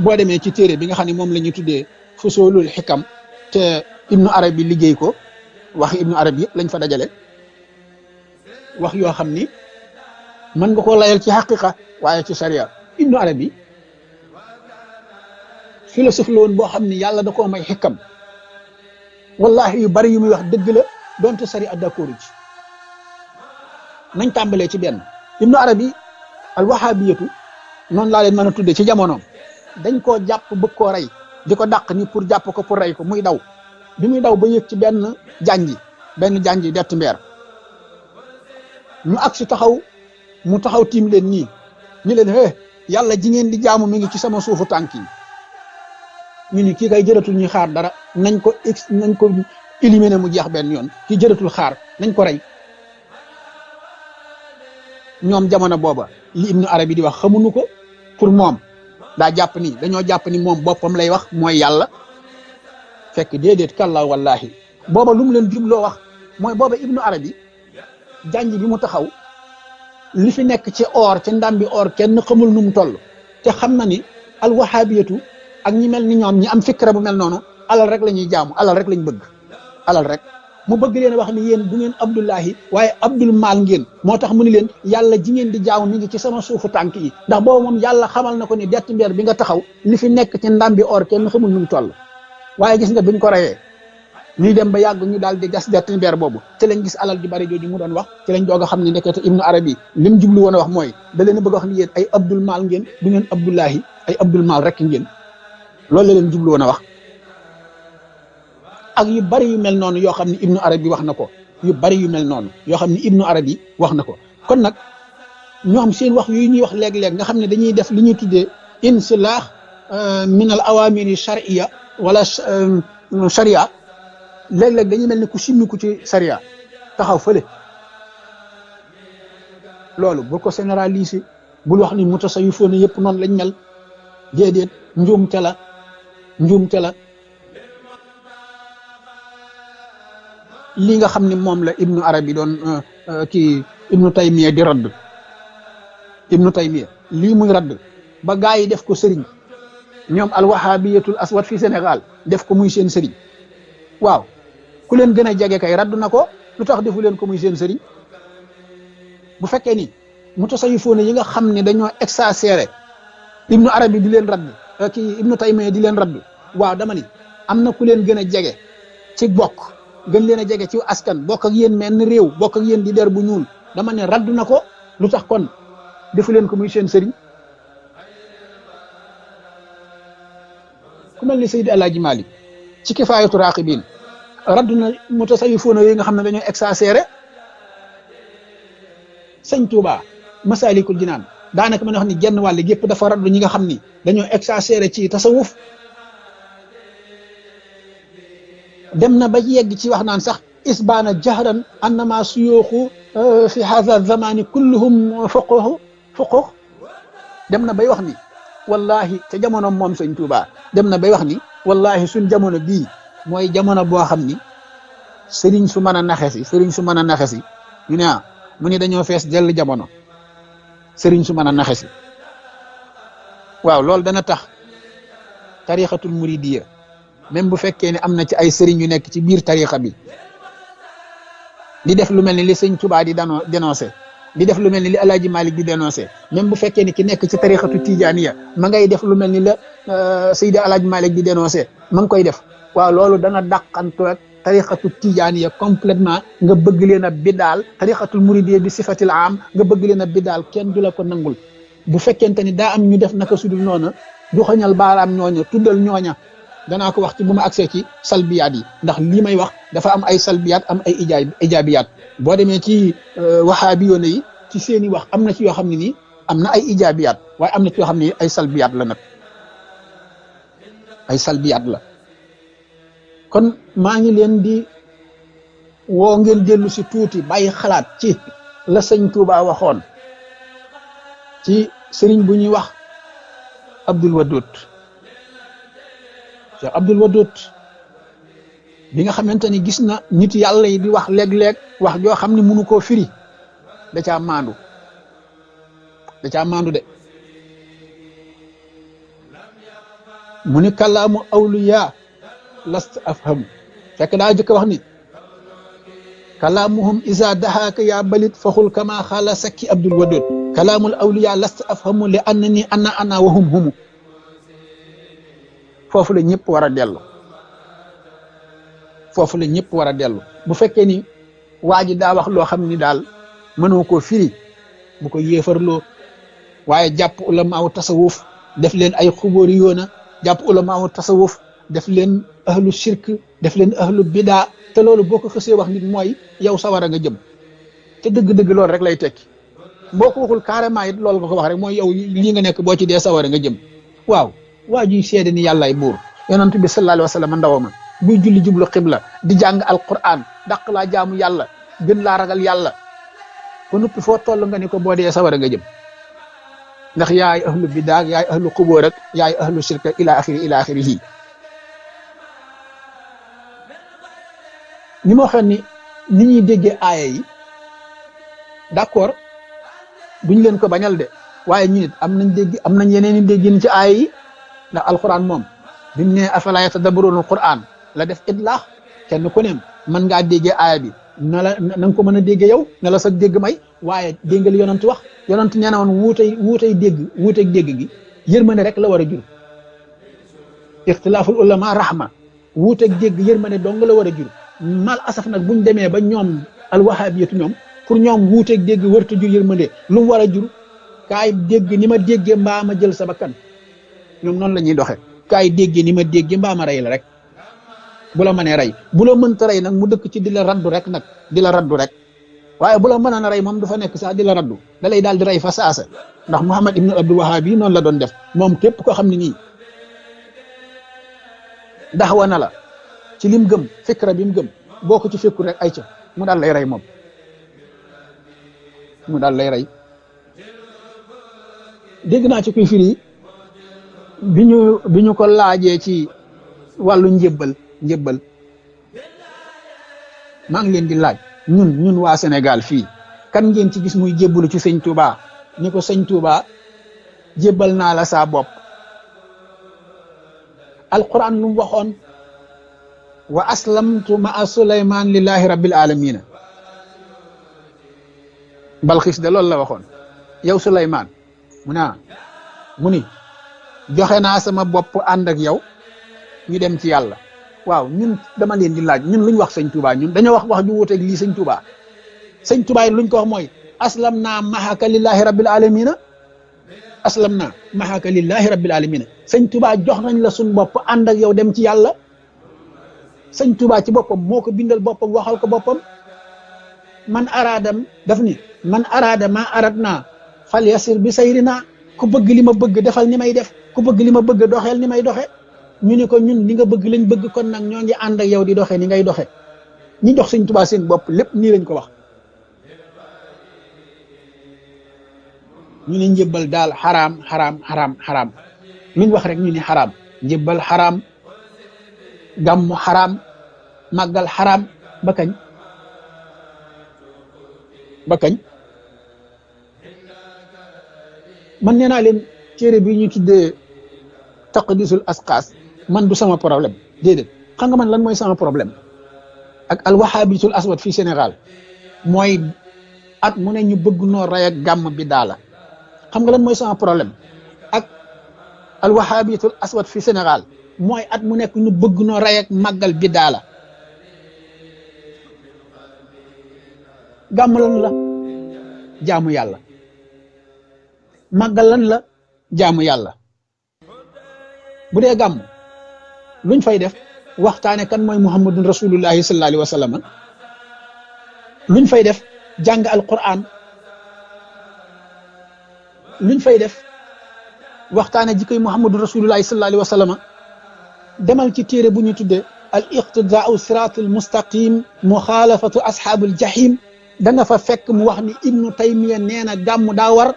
boo demee ci téere bi nga xam ne moom la ñuy tuddee fusulul xikam te Ibnu Arabi liggéey ko wax Ibnu Arabi yëpp lañ fa dajale wax yoo xam ni mën nga koo layal ci xaqiqa waaye ci sharia Ibnu Arabi philosophe la woon boo xam ni yàlla da koo may xikam wallahi yu bari yu muy wax dëgg la donte sharia d'accord ci nañ tàmbalee ci benn Ibnu Arabi al wahabiyatu noonu laa leen mën a tudde ci jamonoom dañ koo jàpp bëgg koo rey di ko dàq ni pour jàpp ko pour rey ko muy daw bi muy daw ba yëg ci benn janji dett mbeer ñu agsi taxaw mu taxaw tiim leen nii ñu leen yàlla ji ngeen di jaamu mi ngi ci sama suufu tànk yi ñu ni kii kay jëratul ñuy xaar dara nañ ko éliminer mu jeex benn yoon kii jëratul xaar nañ ko rey ñoom jamono booba li Ibnu Arabi di wax xamuñu ko pour moom dañoo jàpp ni moom boppam lay wax mooy yàlla fekk déedéet kàllaa wallahi booba lu mu leen jubloo wax mooy booba Ibnu Arabi janj bi mu taxaw li fi nekk ci or ci ndam bi or kenn xamul nu mu toll te xam na ni alwahabiyatu ak ñi mel ni ñoom ñi am fikra bu mel noonu alal rek la ñuy jaamu alal rek lañ bëgg alal rek mu bëgg leen wax ni yéen du ngeen abdullahi waaye abdul maal ngeen moo tax mu ni leen yàlla ji ngeen di jaamu mi ngi ci sama suufu tànk yi ndax boobu moom yàlla xamal na ko ni dett mbeer bi nga taxaw li fi nekk ci ndam bi or kenn xamul nu mu toll waaye gis nga biñ ko reyee ñuy dem ba yàgg ñu daal di gas dett mbeer boobu ci lañ gis alal ju bari jooju mu doon wax ci lañ doog a xam ne nekkete Ibnu Arabi li mu jublu woon a wax mooy da leen a bëgg wax ni yéen ay abdul maal ngeen du ngeen abdullahi ay abdul maal rek ngeen loolu la leen jublu woon a wax ak yu bari yu mel noonu yoo xam ne Ibnu Arabi wax na ko yu bari yu mel noonu yoo xam ne Ibnu Arabi wax na ko kon nag ñoom seen wax yu ñuy wax léeg-léeg nga xam ne dañuy def li ñuy tuddee insilaax min al awamiri charia wala charia léeg-léeg dañuy mel ni ku simmiku ci charia taxaw fële loolu bul ko généraliser bul wax ni mutasawifoon yëpp noonu lañ mel déedéet njuumte la li nga xam ne moom la Ibnu Arabi doon kii Ibnu Taymiya di radd Ibnu Taymiya lii muy radd ba gaa yi def ko sëriñ ñoom alwahabiyatul aswad fi Sénégal def ko muy seen sëriñ waaw ku leen gën a jege kay radd na ko lu tax defu leen ko muy seen sëriñ bu fekkee ni mutasawifoon yi nga xam ne dañoo exagéré Ibnu Arabi di leen radd kii Ibnu Taymiya di leen radd waaw dama ni am na ku leen gën a jege ci bokk gën leen a jege ci askan bokk ak yéen mel ni réew bokk ak yéen di der bu ñuul dama ne raddu na ko lu tax kon defu leen ko muy seen sëriñ ku mel ni Seydi Alaaji Maalik ci Kifaayatu Raaqibiin raddu na mutasawifoona yi nga xam ne dañoo exagéré Sëñ Tuubaa Masaalikul Jinaan daanaka mën a wax ni genn wàll gépp dafa raddu ñi nga xam ni dañoo exagéré ci tasawuf dem na ba yegg ci wax naan sax isbaana jahran annama suyuuxu fi hadha zamani kulluhum fuquh dem na bay wax ni wallahi te jamono moom Sëñ Tuubaa dem na bay wax ni wallahi suñ jamono bii mooy jamono boo xam ni sëriñ su mën a naxe si ñu ne mu ni dañoo fees dell jamono sëriñ su mën a naxe si waaw loolu dana tax tariqatul muridiyya même bu fekkee ne am na ci ay sëriñ yu nekk ci biir tariqa bi di def lu mel ni li Sëñ Tuubaa di dénoncé di def lu mel ni li Alaaji Malik di dénoncé même bu fekkee ne ki nekk ci tariqatu tijaaniya ma ngay def lu mel ni la Seydi Alaaji Malik di dénoncé ma ngi koy def waaw loolu dana dàqantu ak tariqatu tijaaniya complètement nga bëgg leen a biddaal tariqatul muridiyya bi sifatil am nga bëgg leen a biddaal kenn du la ko nangul bu fekkente ni daa am ñu def naka sudul noona du xañal baaraam ñooña tuddal ñooña danaa ko wax ci bu ma accès ci salbiyaat yi ndax lii may wax dafa am ay salbiyaat am ay ijaabiyaat boo demee ci wahabiyoon yi ci seeni wax am na ci yoo xam ne nii am na ay ijaabiyaat waaye am na ci yoo xam ne ay salbiyaat la nag ay salbiyaat la kon maa ngi leen di woo ngeen dellu si tuuti bàyyi xalaat ci la Sëñ Tuubaa waxoon ci sëriñ bu ñuy wax Abdul Wadud Cheikh Abdul Wadud bi nga xamante ni gis na nit yàlla yi di wax léeg-léeg wax joo xam ne mënu koo firi da caa maandu de mu ni kalaamu awliya last afhamu fekk daa jëkk wax ni kalaamuhum isa dahaaka yaa balit faxul kama xaala sakki Abdul Wadud kalaamul awliya last afhamu li anna ni ana wahum humu foofu la ñëpp war a dellu bu fekkee ni waa ji daa wax loo xam ni daal mënoo koo firi bu ko yéefarloo waaye jàpp ulamaaw tasawuf def leen ay xubóori yoona jàpp ulamaaw tasawuf def leen ahlu shirk def leen ahlu bidaa te loolu boo ko xësee wax nit mooy yow sawara nga jëm te dëgg-dëgg loolu rek lay tekki boo ko waxul carrément it loolu nga ko wax rek mooy yow lii nga nekk boo ci dee sawara nga jëm waaw waa juy seede ni yàllaay buur yonent bi sallallahu alayhi wa sallam ndawama buy julli jublu xibla di jàng alquran dàq laa jaamu yàlla gën laa ragal yàlla ba noppi foo toll nga ni ko boo dee sawara nga jëm ndax yaay ahlu bidaa yaay ahlu xubóor ak yaay ahlu shirk ila axirihi ni ma waxoon ni ñuy déggee aaya yi d'accord duñ leen ko bañal de waaye ñu nit am nañ yeneen i déggin ci aaya yi ndax alquran moom bi mu ne afala yatadabbaruna alquran la def idlaax kenn ku ne mën ngaa déggee aaya bi na nga ko mën a déggee yow na la sax dégg may waaye dégg nga li yonent wax yonent nee na woon wuutey dégg gi yërmande rek la war a jur ixtilaaful ulama rahma wuuteeg dégg yërmande dong la war a jur mal asaf nag buñ demee ba ñoom alwahabiyatu ñoom pour ñoom wuuteeg dégg wërta jur yërmande lu mu war a jur kaay dégg ni ma déggee mbaa ma jël sa bakkan ñoom noonu la ñuy doxee kaay déggee ni ma déggee mbaa ma rey la rek bu la mënee rey bu la mënta rey nag mu dëkk ci di la raddu rek nag di la raddu rek waaye bu la mënoon a rey moom du fa nekk sax di la raddu da lay daal di rey fa saasa ndax Muhammad ibnu Abdul Wahhab yi noonu la doon def moom képp koo xam ne nii daxwa na la ci lim gëm fikra bi mu gëm boo ko ci fekkul rek ay ca mu daal lay rey moom mu daal lay rey dégg naa ci kuy firi bi ñu ko laajee ci wàllu njëbbal maa ngi leen di laaj ñun waa Sénégal fii kan ngeen ci gis muy jébbalu ci sëñ Touba ni ko sëñ Touba jébbal naa la saa bopp alquran lu mu waxoon wa aslamtu maa Suleymaan lillahi rabbil alamina Balxiis de loolu la waxoon yow Suleymaan mu ni joxe naa sama bopp ànd ak yow ñu dem ci yàlla waaw ñun dama leen di laaj ñun luñ wax sëñ Touba ñun dañoo wax ju wuuteeg lii sëñ Touba sëñ Touba yi luñ ko wax mooy aslam naa mahaka lillahi rabbil alamina aslam naa mahaka lillahi rabbil alamina sëñ Touba jox nañ la suñ bopp ànd ak yow dem ci yàlla sëñ Touba ci boppam moo ko bindal boppam waxal ko boppam man araadam daf ni man araada ma arat naa fal yasir bi sayri naa ku bëgg li ma bëgg defal ni may def ku bëgg li ma bëgg doxeel ni may doxe ñu ni ko ñun li nga bëgg lañ bëgg kon nag ñoo ngi ànd ak yow di doxe ni ngay doxe ñi jox sëñ Touba seen bopp lépp nii lañ ko wax ñu ne njëbbal daal xaraam luñ wax rek ñu ni xaraam njëbbal xaraam gàmmu xaraam màggal xaraam ba kañ man nee naa leen téere bi ñu tuddee taqdisul asqaas man du sama problème déedéet xam nga man lan mooy sama problème ak alwahabitul aswad fii Sénégal mooy at mu ne ñu bëgg noo rey ak gàmm bi daala xam nga lan mooy sama problème ak alwahabitul aswad fii Sénégal mooy at mu nekk ñu bëgg noo rey ak màggal bi daala gàmm lan la jaamu yàlla màggal lan la jaamu yàlla bu dee gàmm luñ fay def waxtaane kan mooy muhammadun rasulullahi sallallahu alayhi wa sallam luñ fay def jàng alquran luñ fay def waxtaane jikkoy muhammadun rasulullahi sallallahu alayhi wa sallam demal ci téere bu ñu tuddee al iqtidaau siratul mustaqim muxaalafatu ashaabul jahim da nga fa fekk mu wax ni ibnu taymiya nee na gàmm daa war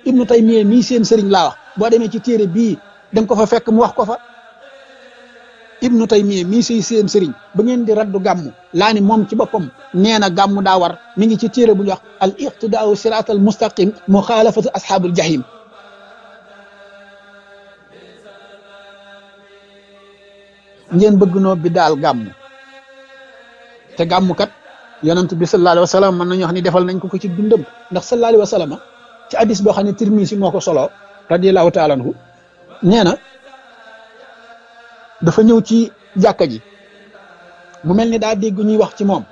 ibnu taymiya mii seen sëriñ laa wax boo demee ci téere bii da nga ko fa fekk mu wax ko fa ibnu taymiya mii seen sëriñ ba ngeen di raddu gàmm laa ni moom ci boppam nee na gàmm daa war mi ngi ci téere bu ñu wax al iqtidaau siratal mustaqim muxaalafatu ashaabul jahim ngeen bëgg noo bi daal gàmm te gàmm kat yonent bi sallallahu alayhi wa sallam mën nañu wax ni defal nañ ko ci dundam ndax sallallahu alayhi wa sallam ci hadis boo xam ne Tirmisi moo ko solo radiyallahu taala anhu nee na dafa ñëw ci jàkka ji mu mel ni daa dégg ñuy wax ci moom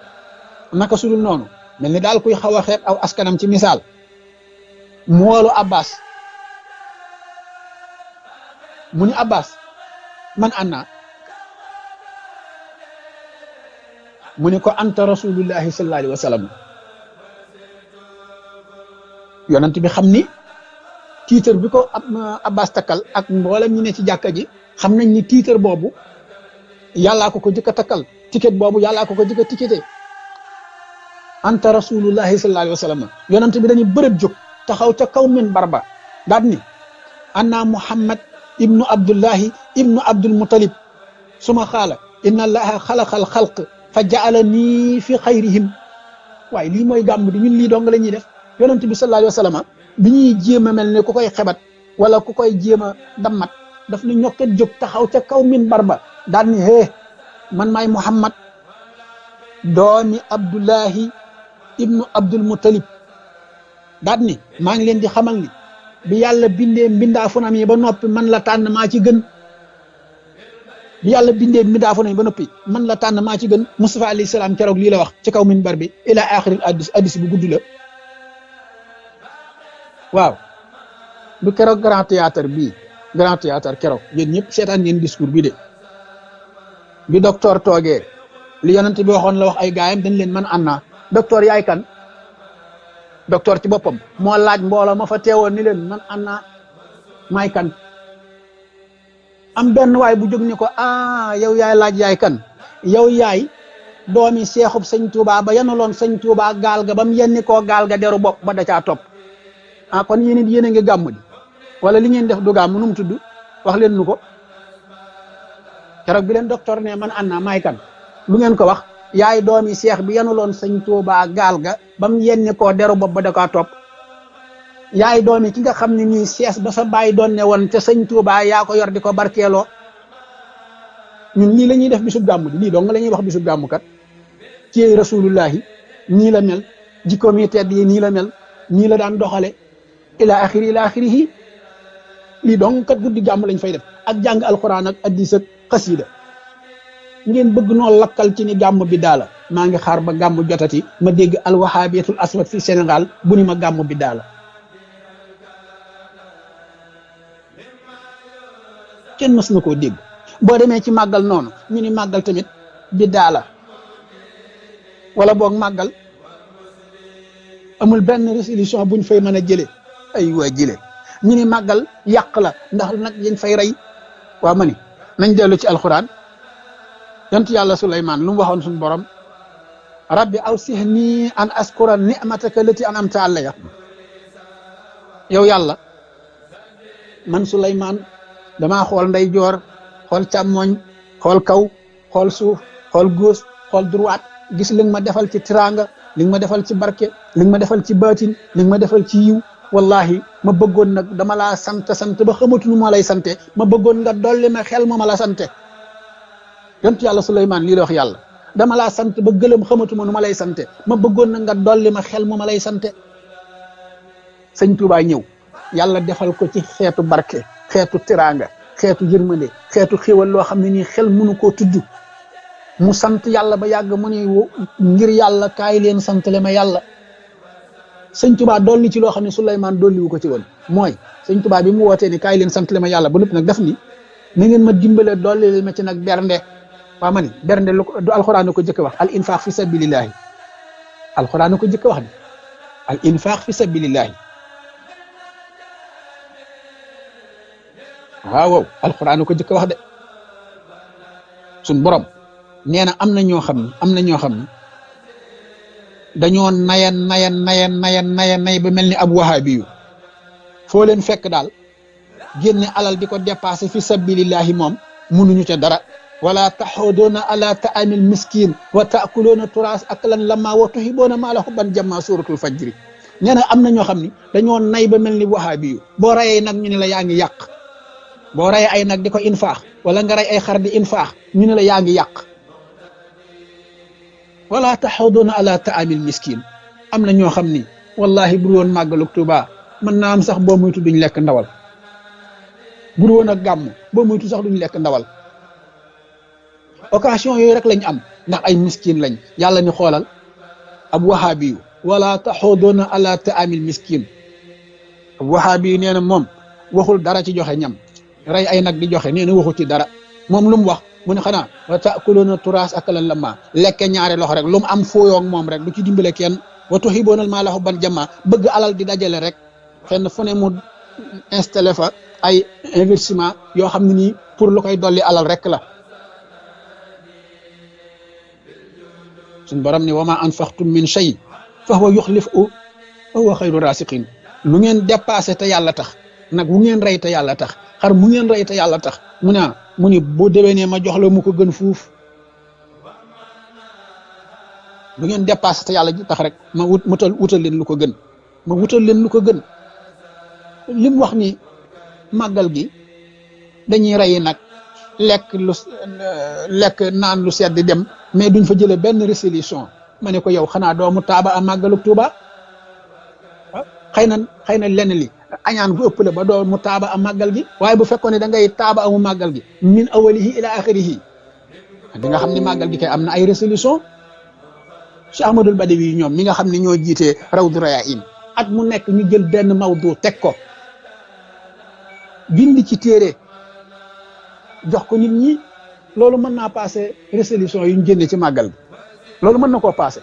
naka sudul noonu mel ni daal kuy xaw a xeeb aw askanam ci misaal mu woolu Abbas mu ni Abbas man anna mu ni ko anta rasulullahi sallallahu alayhi wa sallam yonent bi xam ni tiitar bi ko Abbas takkal ak mboolem ñi ne ci jàkka ji xam nañ ni tiitar boobu yàllaa ko jëkk a takkal ticket boobu yàllaa ko jëkk a tickete anta rasulullahi sallallahu alayhi wa sallam yonent bi dañuy bërëb jóg taxaw ca kaw min barba daal ni anna muhammad ibnu abdullahi ibnu abdul mutalib suma xaala inna allaha xalaqal xalq fa jaala nii fi xayrihim waaye lii mooy gàmm di ñun lii dong la ñuy def yonent bi sallallahu alayhi wa sallam bi ñuy jéem a mel ne ku koy xebat wala ku koy jéem a dammat daf ni ñokket jóg taxaw ca kaw min barba daal ni hee man maay muhammad doomi abdullahi ibnu abdul mutalib daal ni maa ngi leen di xamal ni bi yàlla bindee mbindaa funam yi ba noppi man la tànn maa ci gën bi yàlla bindee mbindaa funam yi ba noppi man la tànn maa ci gën Mustafa alayhi salaam keroog lii la wax ci kaw minbar bi ila axiril addis bu gudd la waaw du keroog grand théâtre keroog yéen ñëpp seetaan ngeen discours bi de bi docteur toogee li yonent bi waxoon la wax ay gaayam dañ leen man anna docteur yaay kan docteur ci boppam moo laaj mbooloo ma fa teewoon ni leen man anna maay kan am benn waay bu jóg ni ko yow yaay laaj yaay kan yow yaay doomi seexub sëñ Tuubaa ba yanaloon sëñ Tuubaa gaal ga ba mu yenni koo gaal ga deru bopp ba da caa topp kon yéen it yéen a ngi gàmm di wala li ngeen def du gàmm nu mu tudd wax leen nu ko keroog bi leen docteur ne man anna maay kan lu ngeen ko wax yaay doomi seex bi yanuloon sëñ Tuubaa gaal ga ba mu yenni koo deru bopp ba da kaa topp yaay doomi ki nga xam ne nii sees ba sa bàyyi doon ne woon te sëñ Tuubaa yaa ko yor di ko barkeeloo ñun lii la ñuy def bisub gàmm di lii dong la ñuy wax bisub gàmm kat ci rasulullahi nii la mel jikkoom yi tedd yi nii la mel nii la daan doxale ila axirihi lii dong kat guddi gàmm lañ fay def ak jàng alquran ak addis ak xasida ngeen bëgg noo lakkal ci ni gàmm bi daala maa ngi xaar ba gàmm jotati ma dégg alwahabiyatul aswad fi Sénégal bu ni ma gàmm bi daala kenn mës na koo dégg boo demee ci màggal noonu ñu ni màggal tamit bi daala wala boog màggal amul benn résolution buñ fay mën a jële ay waa jële ñu ni màggal yàq la ndax nag yañ fay rey waa ma ni nañ dellu ci alxuraan yonent yàlla Suleymaan lu mu waxoon suñu borom rabbi awsihni an askura ni'mataka lati an'amta alayya yow yàlla man Suleymaan damaa xool ndeyjoor xool càmmoñ xool kaw xool suuf xool gauche xool droite gis li nga ma defal ci tiraanga li nga ma defal ci barke li nga ma defal ci baatin li nga ma defal ci yiw wallahi ma bëggoon nag dama laa sant ba xamatu nu ma lay sante ma bëggoon nga dolli ma xel ma la sante yonent yàlla Suleymaan lii la wax yàlla dama laa sant ba gëlëm xamatuma nu ma lay sante ma bëggoon nag nga dolli ma xel ma lay sante sëñ Tuubaa ñëw yàlla defal ko ci xeetu barke xeetu tiraanga xeetu yërmande xeetu xéwal loo xam ne nii xel mënu koo tudd mu sant yàlla ba yàgg mu ne ngir yàlla kaay leen santale ma yàlla sëñ Tuubaa dolli ci loo xam ne Suleymaan dolli wu ko ci woon mooy sëñ Tuubaa bi mu wootee ni kaay leen santale ma yàlla ba noppi nag def ni na ngeen ma dimbale dolli ma ci nag bernde waa ma ni bernde lu ko du alxuraan ko jëkk wax al infaq fi sabilillahi alxuraan ko jëkk wax ni al infaq fi sabilillahi waaw alxuraan ko jëkk wax de suñ borom nee na am na ñoo xam ne dañoo nay ba mel ni ab wahabi yu foo leen fekk daal génne alal di ko dépassé fi sabilillahi moom munuñu ca dara wala taxuduuna ala taamil miskin wa taakuluuna turaas aklan lamma wa tuhibuuna maala hubban jamma suratul fajri nee na am na ñoo xam ni dañoo nay ba mel ni wahabi yu boo rayee nag ñu ne la yaa ngi yàq boo rayee ay nag di ko infaax wala nga rey ay xar di infaax ñu ne la yaa ngi yàq wala taxuduuna ala taamil miskin am na ñoo xam ni wallahi bu woon màggalug Tuubaa mën naa am sax boo muytu duñ lekk ndawal bu woon ak gàmm boo muytu sax duñ lekk ndawal occasion yooyu rek lañ am ndax ay miskin lañ yàlla ni xoolal ab wahabi yu wala taxuduuna ala taamil miskin ab wahabi yu nee na moom waxul dara ci joxe ñam rey ay nag di joxe nee na waxu ci dara moom lu mu wax mu ne xanaa wa taakuluuna turaas akalan lamma lekke ñaari loxo rek lu mu am fooyoog moom rek du ci dimbale kenn wa tuhibbuunal maala hubban jamma bëgg alal di dajale rek fenn fu ne mu installé fa ay investissement yoo xam ne nii pour lu koy dolli alal rek la suñ borom ni wa ma anfaqtum min shay fa huwa yuxlifu wa huwa xayru rasiqin lu ngeen dépassé te yàlla tax nag wu ngeen rey te yàlla tax xar mu ngeen rey te yàlla tax mu ni bu déwénee ma jox la mu ko gën fuuf lu ngeen dépassé te yàlla ji tax rek ma wutal leen lu ko gën ma wutal leen lu ko gën li mu wax ni màggal gi dañuy rey nag lekk naan lu sedd dem mais duñ fa jële benn résolution ma ne ko yow xanaa doomu taaba a màggalu Tuuba xëy na lenn li añaan gu ëpp la ba doomu taaba a màggal gi waaye bu fekkoon ne da ngay taaba amu màggal gi min awalihi ila axirihi di nga xam ni màggal gi kay am na ay résolution Cheikh Ahmadul Badawi ñoom mi nga xam ne ñoo jiitee Rawdu Rayaahin at mu nekk ñu jël benn mawdu teg ko bind ci téere jox ko nit ñi loolu mën naa passé résolution yu ñu jënde ci màggal bi loolu mën na koo passé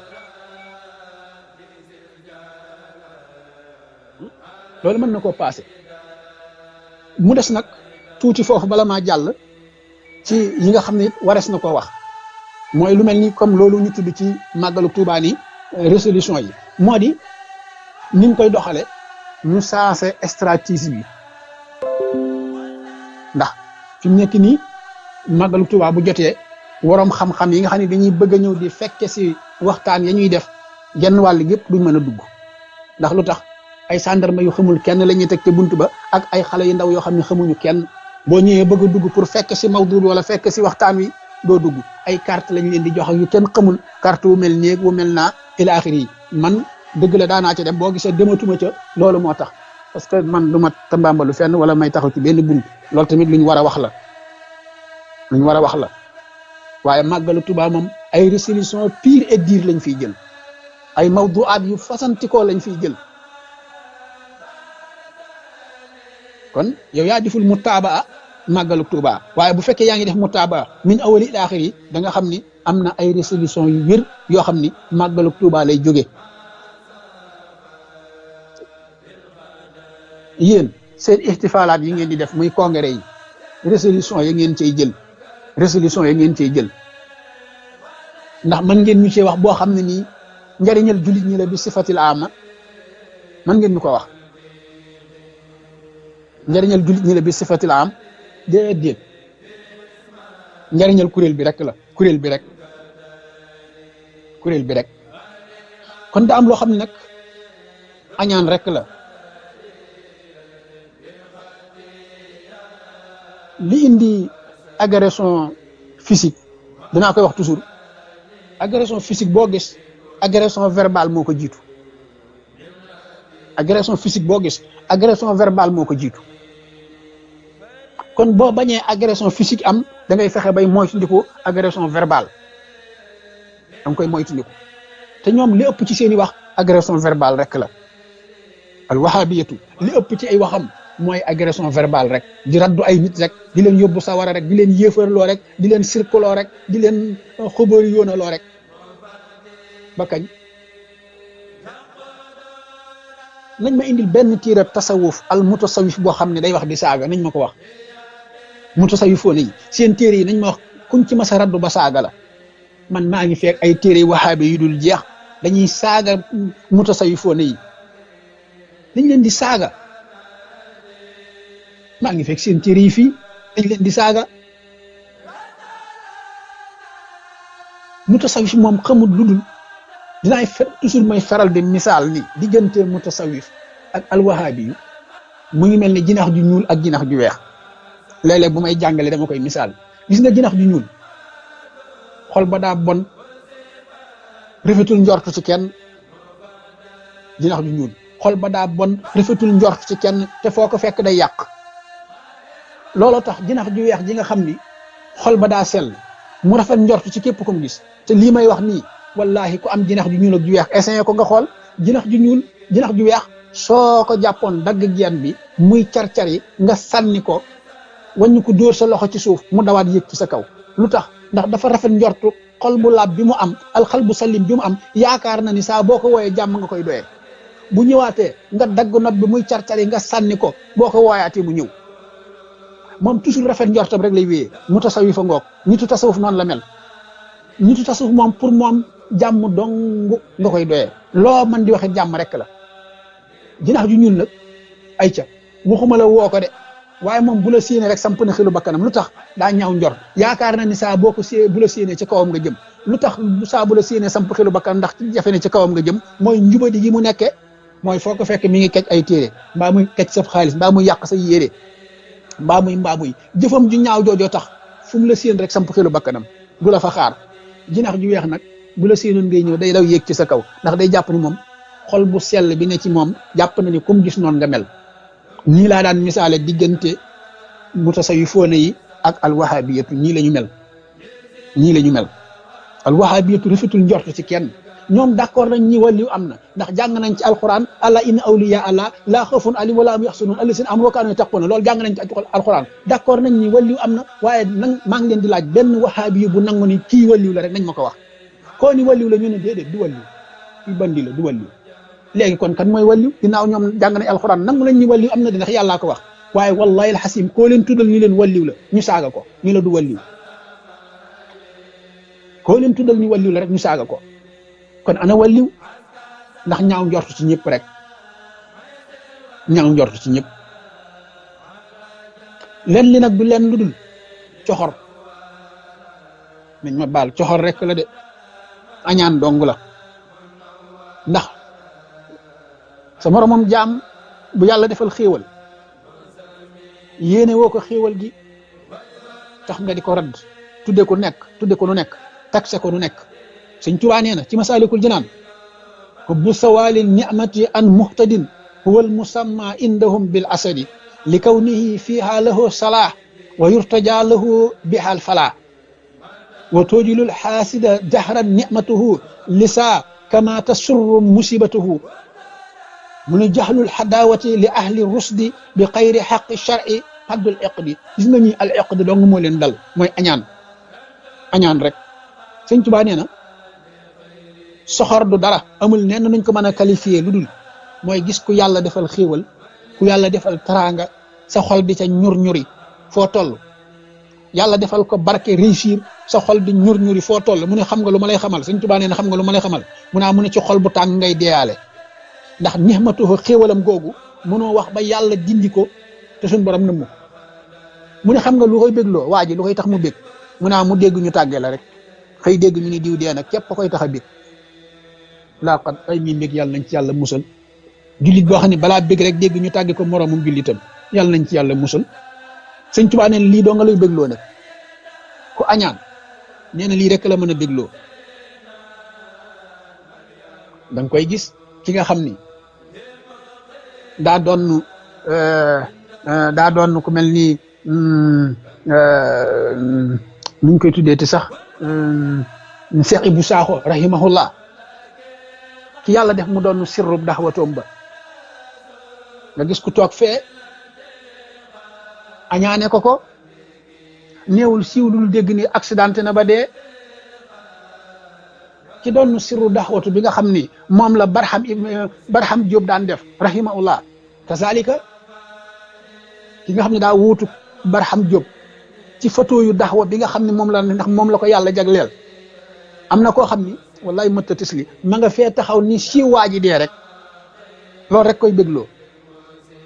loolu mën na koo passé mu des nag tuuti foofu bala maa jàll ci yi nga xam ne warees na koo wax mooy lu mel ni comme loolu ñu tudd ci màggalu Tuubaa ni résolution yi moo di ni ñu koy doxale ñu saase stratégie bi ndax fi mu nekk nii màggalu Tuubaa bu jotee waroom xam-xam yi nga xam ne dañuy bëgg a ñëw di fekke si waxtaan ya ñuy def genn wàll gépp duñ mën a dugg ndax lu tax ay gendarme yu xamul kenn la ñuy teg te bunt ba ak ay xale yu ndaw yoo xam ne xamuñu kenn boo ñëwee bëgg a dugg pour fekk si mawdu bi wala fekk si waxtaan wi doo dugg ay carte lañ leen di jox ak yu kenn xamul carte wu mel néeg wu mel naa ila axiri yi man dëgg la daanaa ci dem boo gisee dematuma ca loolu moo tax parce que man du ma tambambalu fenn wala may taxaw ci benn bunt loolu tamit lu ñu war a wax la lu ñu war a wax la waaye màggalu Tuubaa moom ay résolution pire et dire lañ fiy jël ay mawduaat yu fasantikoo lañ fiy jël kon yow yaa deful mutaabaa màggalu Tuubaa waaye bu fekkee yaa ngi def mutaabaa min awali ila axiri da nga xam ni am na ay résolution yu wér yoo xam ni màggalu Tuubaa lay jóge yéen seen ixtifaalaat yi ngeen di def muy congrès yi résolution ya ngeen cay jël résolution ya ngeen cay jël ndax mën ngeen ñu cee wax boo xam ne nii njariñal jullit ñi la bi sifatil ama mën ngeen ñu ko wax njariñal jullit ñi la bi sifatil am déedéet njariñal kuréel bi rek la kuréel bi rek kon da am loo xam ne nag añaan rek la li indi agression physique dinaa koy wax toujours agression physique boo gis agression verbale moo ko jiitu agression physique boo gis agression verbale moo ko jiitu kon boo bañee agression physique am da ngay fexe bay moytandiku agression verbale da nga koy moytandiku te ñoom li ëpp ci seen i wax agression verbale rek la al wahabiyatu li ëpp ci ay waxam mooy agression verbale rek di raddu ay nit rek di leen yóbbu sawara rek di leen yéefarloo rek di leen sirkuloo rek di leen xobori yoonaloo rek ba kañ nañ ma indil benn tiire tasawuf al mutasawif boo xam ne day wax di saaga nañ ma ko wax mutasawifoon yi seen téere yi nañ ma wax kuñ ci masa raddu ba saaga la man maa ngi fekk ay téere wahaabi yu dul jeex dañuy saaga mutasawifoon yi dañ leen di saaga maa ngi fekk seen téere yi fii dañ leen di saaga mutasawif moom xamul lu dul dinaay toujours may faral di misaal ni diggante mutasawif ak alwahabi yu mu ngi mel ne jinax ju ñuul ak jinax ju weex léeg-léeg bu may jàngale dama koy misaal gis nga jinax ju ñuul xol ba daa bon rafetul njort ci kenn jinax ju ñuul xol ba daa bon rafetul njort ci kenn te foo ko fekk day yàq looloo tax jinax ju weex ji nga xam ni xol ba daa sell mu rafet njort ci képp ko mu gis te lii may wax nii wallahi ku am jinax ju ñuul ak ju weex essayé ko nga xool jinax ju ñuul jinax ju weex soo ko jàppoon dagg geen bi muy car-car yi nga sànni ko wàññi ko dóor sa loxo ci suuf mu dawaat yéeg ci sa kaw lu tax ndax dafa rafet njortu xol bu laab bi mu am alxal bu salim bi mu am yaakaar na ni saa boo ko wooyee jàmm nga koy doyee bu ñëwaatee nga dagg nopp bi muy car-cari nga sànni ko boo ko wooyaatee mu ñëw moom toujours rafet njortam rek lay wéyee mu tasawuf fa ngoog nitu tasawuf noonu la mel nitu tasawuf moom pour moom jàmm dong nga koy doyee loo man di waxe jàmm rek la jinax ju ñuul nag ay ca waxuma la woo ko de waaye moom bu la séenee rek samp na xelu bakkanam lu tax daa ñaaw njort yaakaar na ni saa boo ko sé bu la séenee ci kawam nga jëm lu tax saa bu la séenee samp xelu bakkanam ndax jafe ne ci kawam nga jëm mooy njubadi gi mu nekkee mooy foo ko fekk mi ngi kecc ay téere mbaa muy kecc sa xaalis mbaa muy yàq sa yére mbaa muy jëfam ju ñaaw joojoo tax fu mu la séen rek samp xelu bakkanam du la fa xaar jinax ju weex nag bu la séenoon ngay ñëw day daw yéeg ci sa kaw ndax day jàpp ni moom xol bu sell bi ne ci moom jàpp na ni comme gis noonu nga mel ñii laa daan misaale diggante mutasawifoona yi ak alwahabiyatu ñii la ñu mel alwahabiyatu rafetul njort ci kenn ñoom d'accord nañ ñi wàlliw am na ndax jàng nañ ci alquran alla inna awliya allah laa xawfun alayhim wala hum yaxzanun allazina amanu wa kaanu yattaquuna loolu jàng nañ ci alquran d'accord nañ ñi wàlliw am na waaye nag maa ngi leen di laaj benn wahabiyu bu nangu ni kii wàlliw la rek nañ ma ko wax koo ni wàlliw la ñu ne déedéet du wàlliw kii bandi la du wàlliw léegi kon kan mooy wàlliw ginnaaw ñoom jàng nañ alquran nangu nañ ñi wàlliw am na di ndax yàllaa ko wax waaye wallahi alxasim koo leen tuddal ni leen wàlliw la ñu saaga ko ñu la du wàlliw koo leen tuddal ni wàlliw la rek ñu saaga ko kon ana wàlliw ndax ñaaw njort ci ñëpp rek ñaaw njort ci ñëpp len li nag du len lu dul coxor nañ ma baal coxor rek la de añaan dong la ndax sa moromam jaam bu yàlla defal xéewal yéene woo ko xéewal gi tax nga di ko radd tudde ko nu nekk taxe ko nu nekk Sëñ Tuubaa nee na ci Masaalikul Jinaan hubbu sawaali ni'mati an muhtadin huwa al musamma indahum bil asadi li kawnihi fiha lahu salah wa yurtaja lahu biha al falah wa tujilul xaasida jahran ni'matuhu lisa kama tasurru musibatuhu mu ne jahlul xadaawati li ahli rusdi bi xayri xaqi shar'i haddul iqdi gis nga ñi al iqdi dong moo leen dal mooy añaan rek Sëñ Tuubaa nee na soxor du dara amul nenn nuñ ko mën a qualifier lu dul mooy gis ku yàlla defal xéewal ku yàlla defal teraanga sa xol di ca ñur-ñuri foo toll yàlla defal ko barke réussir sa xol di ñur-ñuri foo toll mu ne xam nga lu ma lay xamal Sëñ Tuubaa nee na xam nga lu ma lay xamal mu ne ci xol bu tàng ngay deeyaale ndax nixmatuhu xéewalam googu mënoo wax ba yàlla dindi ko te suñ borom nëmmu mu ne xam nga lu koy bégloo waa ji lu koy tax mu bég mu dégg ñu tàggee la rek xëy dégg ñu ni diw dee nag képp koy tax a bég laa qad ay mi mbég yàlla nañ ci yàlla musal jullit boo xam ne balaa bég rek dégg ñu tàgge ko moroomum jullitam yàlla nañ ci yàlla musal Sëñ Tuubaa nee na lii doo nga lay bégloo nag ku añaan nee na lii rek la mën a bégloo da nga koy gis ki nga xam ni daa doon ku mel ni nuñ koy tuddee te sax Cheikh Ibou Sakho rahimahullah ki yàlla def mu doon sirrub daxwatoom ba nga gis ku toog fee añaane ko néewul siiw lul dégg ni accidenté na ba dee ki doon sirru daxwatu bi nga xam ni moom la Barham Diop daan def rahimahullah kazalika ki nga xam ne daa wuutu Barham Diop ci photo yu daxwa bi nga xam ne moom la ko yàlla jagleel am na koo xam ni wallahi mëtta tisli ma nga fee taxaw ni si waaji dee rek loolu rek koy bégloo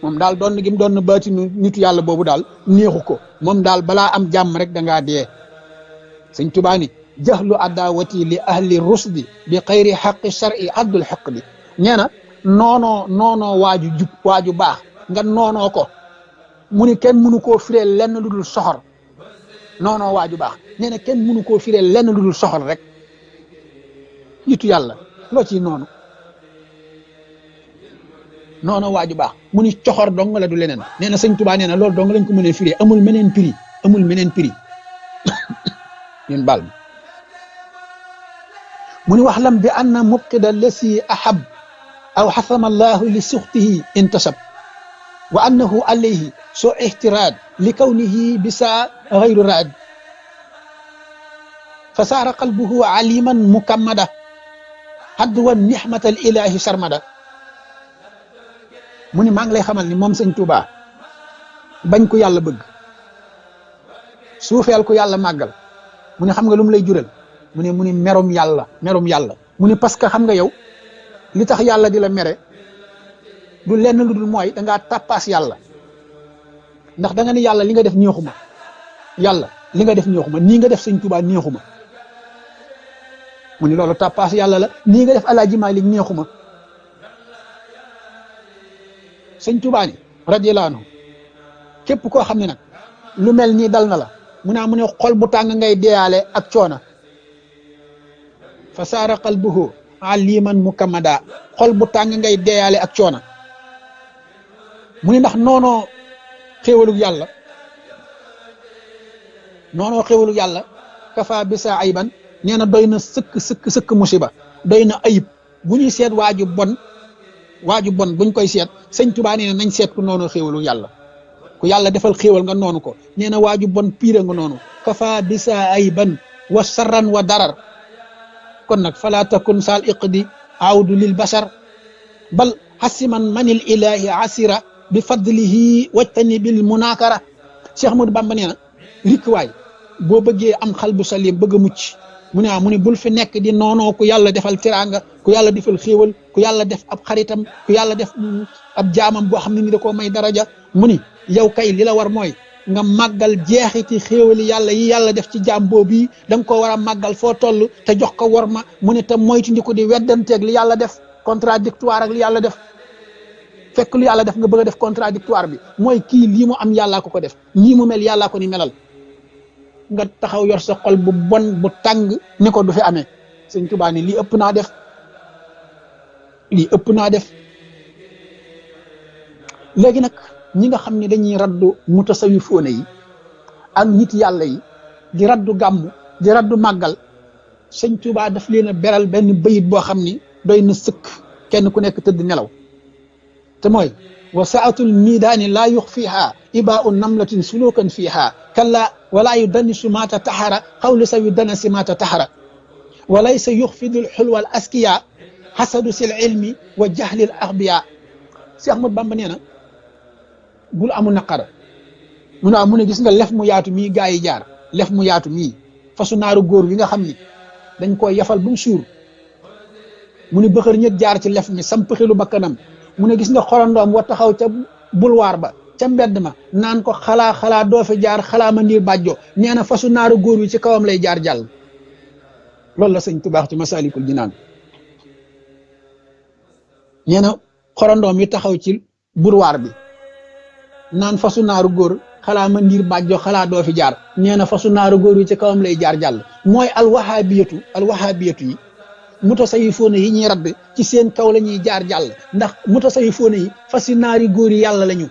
moom daal doon gi mu doon baati nitu yàlla boobu daal neexu ko moom daal balaa am jàmm rek da ngaa dee Sëñ Tuubaa ni jahlu adawati li ahli rusdi bi xayri xaqi shar'i addul xaqdi nee na noonoo waaju jub waaju baax nga noonoo ko mu ni kenn mënu koo firee lenn lu dul soxor noonoo waaju baax nee na kenn mënu koo firee lenn lu dul soxor rek nitu yàlla loo ciy noonu waaju baax mu ni coxor dong la du leneen nee na Sëñ Tuubaa nee na loolu dong lañ ko mënee firee amul meneen prix yéen baal ma mu ni wax lam bi anna mubqida lasi ahab aw xasama allahu li suxtihi intasab wa annahu alayhi soo ixtiraad li kawnihi bisa gayru raad fa saara qalbuhu aliman mukammada hadwa nixmatal ilahi sarmada mu ni maa ngi lay xamal ni moom sëñ Tuubaa bañ ko yàlla bëgg suufeel ko yàlla màggal mu ne xam nga lu mu lay jural mu ni merum yàlla mu ni parce que xam nga yow li tax yàlla di la mere du lenn lu dul mooy da ngaa tàppaas yàlla ndax da nga ni yàlla li nga def neexuma yàlla li nga def neexuma nii nga def sëñ Tuubaa neexuma mu ni loolu tàppaas yàlla la nii nga def Alaaji Maalik neexuma sëñ Tuubaa ni radiyallaahu anhu képp koo xam ne nag lu mel nii dal na la mu ne xol bu tàng ngay deeyaale ak coona fa saara qalbuhu aliman mukammada xol bu tàng ngay deeyaale ak coona mu ni ndax noonoo xéewalug yàlla kafa bisa ayban nee na doy na sëkk musiba doy na ayib bu ñuy seet waaju bon buñ koy seet sëñ Tuubaa nee na nañ seet ku noonoo xéewalug yàlla ku yàlla defal xéewal nga noonu ko nee na waaju bon piire nga noonu kafa bisa ayban wa sarran wa darar kon nag fala takun sal iqdi awdu lil bashar bal hasiman manil ilahi asira bi fadlihi wajtani bil munakara Cheikh Ahmadou Bamba nee na rikk waay boo bëggee am xal bu salim bëgg a mucc mu ne bul fi nekk di noonoo ku yàlla defal teraanga ku yàlla defal xéewal ku yàlla def ab xaritam ku yàlla def ab jaamam boo xam ne ni da koo may daraja mu ni yow kay li la war mooy nga màggal jeexiti xéewali yàlla yi yàlla def ci jaam boobu yi da nga ko war a màggal foo toll te jox ko war ma mu ne te moytu ndi ko di weddanteeg li yàlla def contradictoire ak li yàlla def fekk lu yàlla def nga bëgg a def contradictoire bi mooy kii lii mu am yàllaa ko def nii mu mel yàllaa ko ni melal nga taxaw yor sa xol bu bon bu tàng ni ko du fi amee sëñ Tuubaa ni lii ëpp naa def léegi nag ñi nga xam ne dañuy raddu mutasawifoone yi ak nit yàlla yi di raddu gàmmu di raddu màggal sëñ Tuubaa daf leen a beral benn bayit boo xam ni doy na sëkk kenn ku nekk tëdd nelaw te mooy wa saatul miidaani laa yux fiiha ibaau namlatin sulukan fiiha kalla walaa yu danisu maata taxara xawlu sa yu danasi maata taxara walaysa yuxfidul xulwal askiya xasadu sil ilmi wa jahlil axbiya si Ahmad Bamba nee na bul amu naqara mu ne gis nga lef mu yaatu mii gaa yi jaar lef mu yaatu mii fasu naaru góor wi nga xam ni dañ koy yafal bu mu suur mu ne bëxër ñët jaar ci lef mi samp xilu bakkanam mu ne gis nga xorandoom wa taxaw ca bulwaar ba ca mbedd ma naan ko xalaa doo fi jaar xalaa ma ndiir bàjjo nee na fasu naaru góor wi ci kawam lay jaar jàll loolu la sëñ Tuubaa ci Masaalikul Jinaan nee na xorandoom yi taxaw ci bulwaar bi naan fasu naaru góor xalaa ma ndiir bàjjo xalaa doo fi jaar nee na fasu naaru góor wi ci kawam lay jaar jàll mooy alwahabiyatu yi mutasawifoone yi ñuy radd ci seen kaw la ñuy jaar jàll ndax mutasawifoone yi fasi naari góor yi yàlla lañu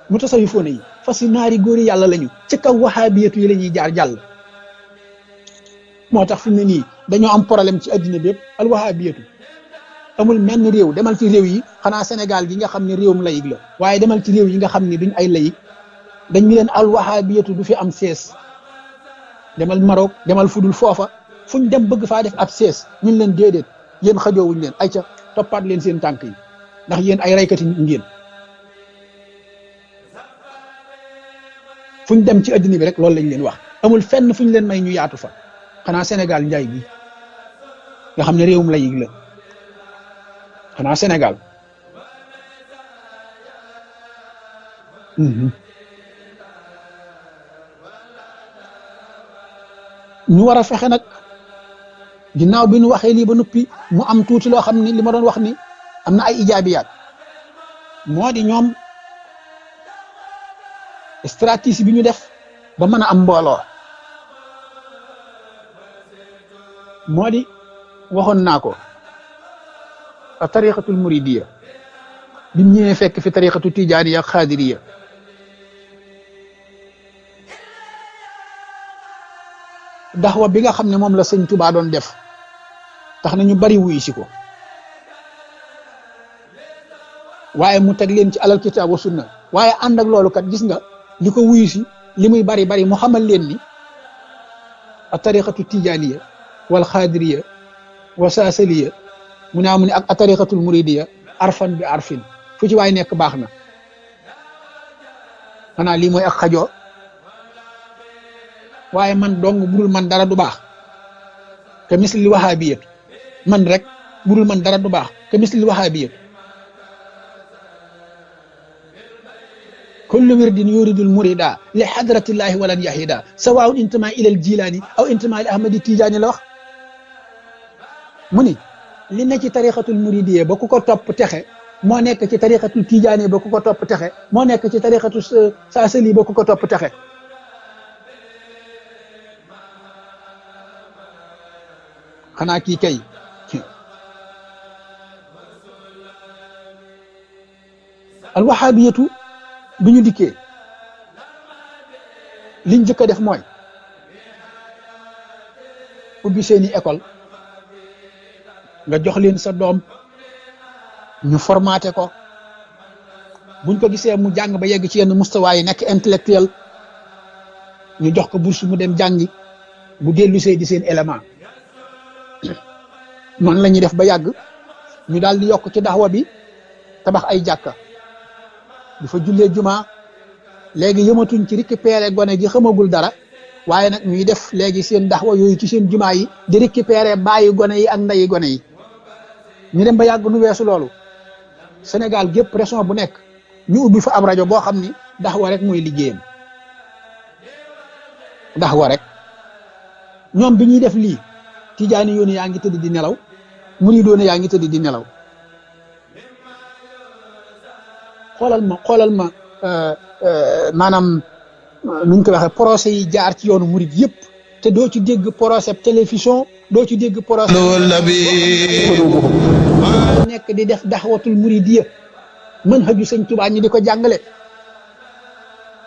mutasawifoone yi fasi naari góor yi yàlla lañu ci kaw wahabiyatu yi la ñuy jaar jàll moo tax fi mu ne nii dañoo am problème ci addina bi yëpp al wahabiyatu amul menn réew demal ci réew yi xanaa Sénégal gi nga xam ne réewum layig la waaye demal ci réew yi nga xam ne duñ ay layig dañ ñu leen al wahabiyatu du fi am sees demal Maroc demal fudul foofa fuñ dem bëgg faa def ab sees ñun leen déedéet yéen xajoowuñ leen ay ca toppaat leen seen tànk yi ndax yéen ay raykati ngeen fuñ dem ci addina bi rek loolu lañ leen wax amul fenn fuñ leen may ñu yaatu fa xanaa Sénégal njaay gi nga xam ne réewum layig la xanaa Sénégal ñu war a fexe nag ginnaaw bi ñu waxee lii ba noppi mu am tuuti loo xam ni li ma doon wax ni am na ay ijaabiyaat moo di ñoom stratégie bi ñu def ba mën a am mbooloo moo di waxoon naa ko a tariqatul muridiya bi mu ñëwee fekk fi tariqatu tijaaniya ak xaadiriya daxwa bi nga xam ne moom la sëñ Tuubaa doon def tax na ñu bari wuyu si ko waaye mu teg leen ci alal kitaab wa sunna waaye ànd ak loolu kat gis nga li ko wuyu si li muy bari bari mu xamal leen ni a tariqatu tijaniya wal xaadiriya wa saasaliya mu ne amu ne ak a tariqatul muridiya arfan bi arfin fu ci waay nekk baax na xanaa lii mooy ak xajoo waaye man dong budul man dara du baax ke misli wahabiyat man rek budul man dara du baax ke misli wahabiyat kullu wirdin yuridul murida li hadratillahi walan yahida sawaun intama ila al jilani aw intama li ahmadi tijaani la wax mu ni li ne ci tariqatul muridiyya ba ku ko topp texe moo nekk ci tariqatul tijaani ba ku ko topp texe moo nekk ci tariqatu saasali ba ku ko topp texe xanaa kii kay al wahabiyatu bi ñu dikkee liñ njëkk a def mooy ubbi seeni école nga jox leen sa doom ñu formaté ko buñ ko gisee mu jàng ba yegg ci yenn mustawa yi nekk intellectuel ñu jox ko bourse mu dem jàngi bu dellu see di seen élément noonu la ñuy def ba yàgg ñu daal di yokk ci daxwa bi tabax ay jàkka di fa jullee juma léegi yëmatuñ ci récupérer gone gi xamagul dara waaye nag ñuy def léegi seen daxwa yooyu ci seen juma yi di récupérer bàyyi gone yi ak ndeyi gone yi ñu dem ba yàgg nu weesu loolu Sénégal gépp région bu nekk ñu ubbi fa ab rajo boo xam ni daxwa rek mooy liggéeyam daxwa rek ñoom bi ñuy def lii tijaani yoonu yaa ngi tëdd di nelaw muridoona yaa ngi tëdd di nelaw xoolal ma maanaam nuñ ko waxee procès yi jaar ci yoonu murid yëpp te doo ci dégg procès télévision doo ci dégg procès nekk di def daxwatul muridiyya mën xëju sëñ Tuubaa ñi di ko jàngale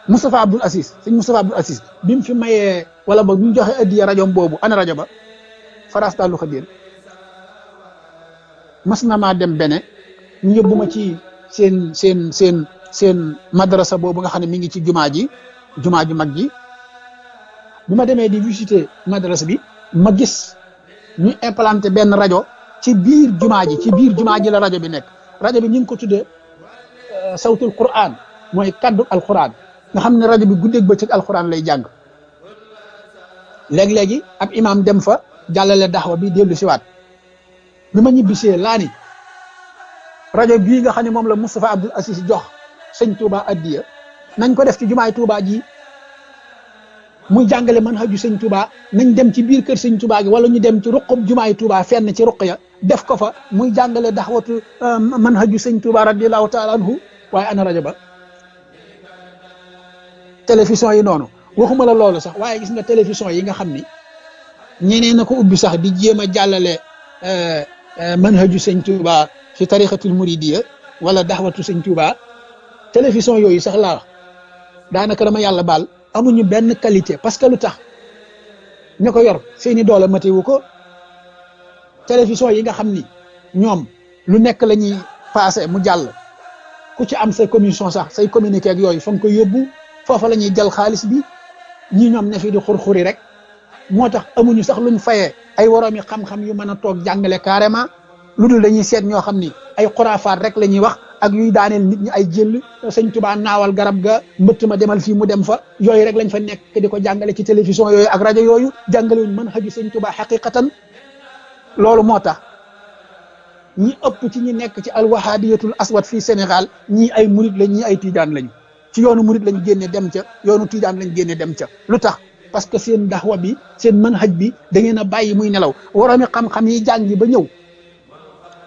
Moustapha Abdoul Aziz sëñ Moustapha Abdoul Aziz bi mu fi mayee wala ba bi mu joxe addiya rajo boobu ana rajo ba Faras Dalu Xadir mas na maa dem bene ñu yóbbu ma ci seen madrasa boobu nga xam ne mi ngi ci jumaa ju mag ji bi ma demee di visiter madrasa bi ma gis ñu implanté benn rajo ci biir jumaa ji la rajo bi nekk rajo bi ñu ngi ko tuddee sawtul Qur'an mooy kaddu alquran nga xam ne rajo bi guddeeg bëccëg alquran lay jàng léegi-léegi ab imam dem fa jàllale daxwa bi dellu siwaat bi ma ñibbisee laa ni rajo bii nga xam ne moom la Moustapha Abdoul Aziz jox sëñ Touba addiya nañ ko def ci jumaay Touba ji muy jàngale manhaju sëñ Touba nañ dem ci biir kër sëñ Touba gi wala ñu dem ci ruqub jumaay Touba fenn ci ruq ya def ko fa muy jàngale daxwatu manhaju sëñ Touba radiyallahu taala anhu waaye ana rajo ba télévision yi noonu waxuma la loolu sax waaye gis nga télévision yi nga xam ni ñeneen na ko ubbi sax di jéem a jàllale manhaju sëñ Touba fi tariqatul muridiyya wala daxwatu sëñ Touba télévision yooyu sax laa wax daanaka dama yàlla baal amuñu benn qualité parce que lu tax ña ko yor seeni doole matewu ko télévision yi nga xam ni ñoom lu nekk la ñuy passé mu jàll ku ci am say commission sax say communiqué ak yooyu fa nga koy yóbbu foofa la ñuy jël xaalis bi ñi ñoom ne fi di xurxuri rek moo tax amuñu sax luñ fayee ay woroomi xam-xam yu mën a toog jàngale carrément lu dul dañuy seet ñoo xam ni ay xuraafaat rek la ñuy wax ak yuy daaneel nit ñi ay jël sëñ Tuubaa naawal garab ga mbëtt ma demal fii mu dem fa yooyu rek lañ fa nekk di ko jàngale ci télévision yooyu ak rajo yooyu jàngale wuñ mën xaju sëñ Tuubaa xaqiqatan loolu moo tax ñi ëpp ci ñi nekk ci alwahabiyatul aswad fii Sénégal ñii ay murid lañ ñii ay tiijaan lañu ci yoonu murid lañ génne dem ca yoonu tiijaan lañ génne dem ca lu tax parce que seen daxwa bi seen manhaj bi da ngeen a bàyyi muy nelaw waroomi xam-xam yi jàngi ba ñëw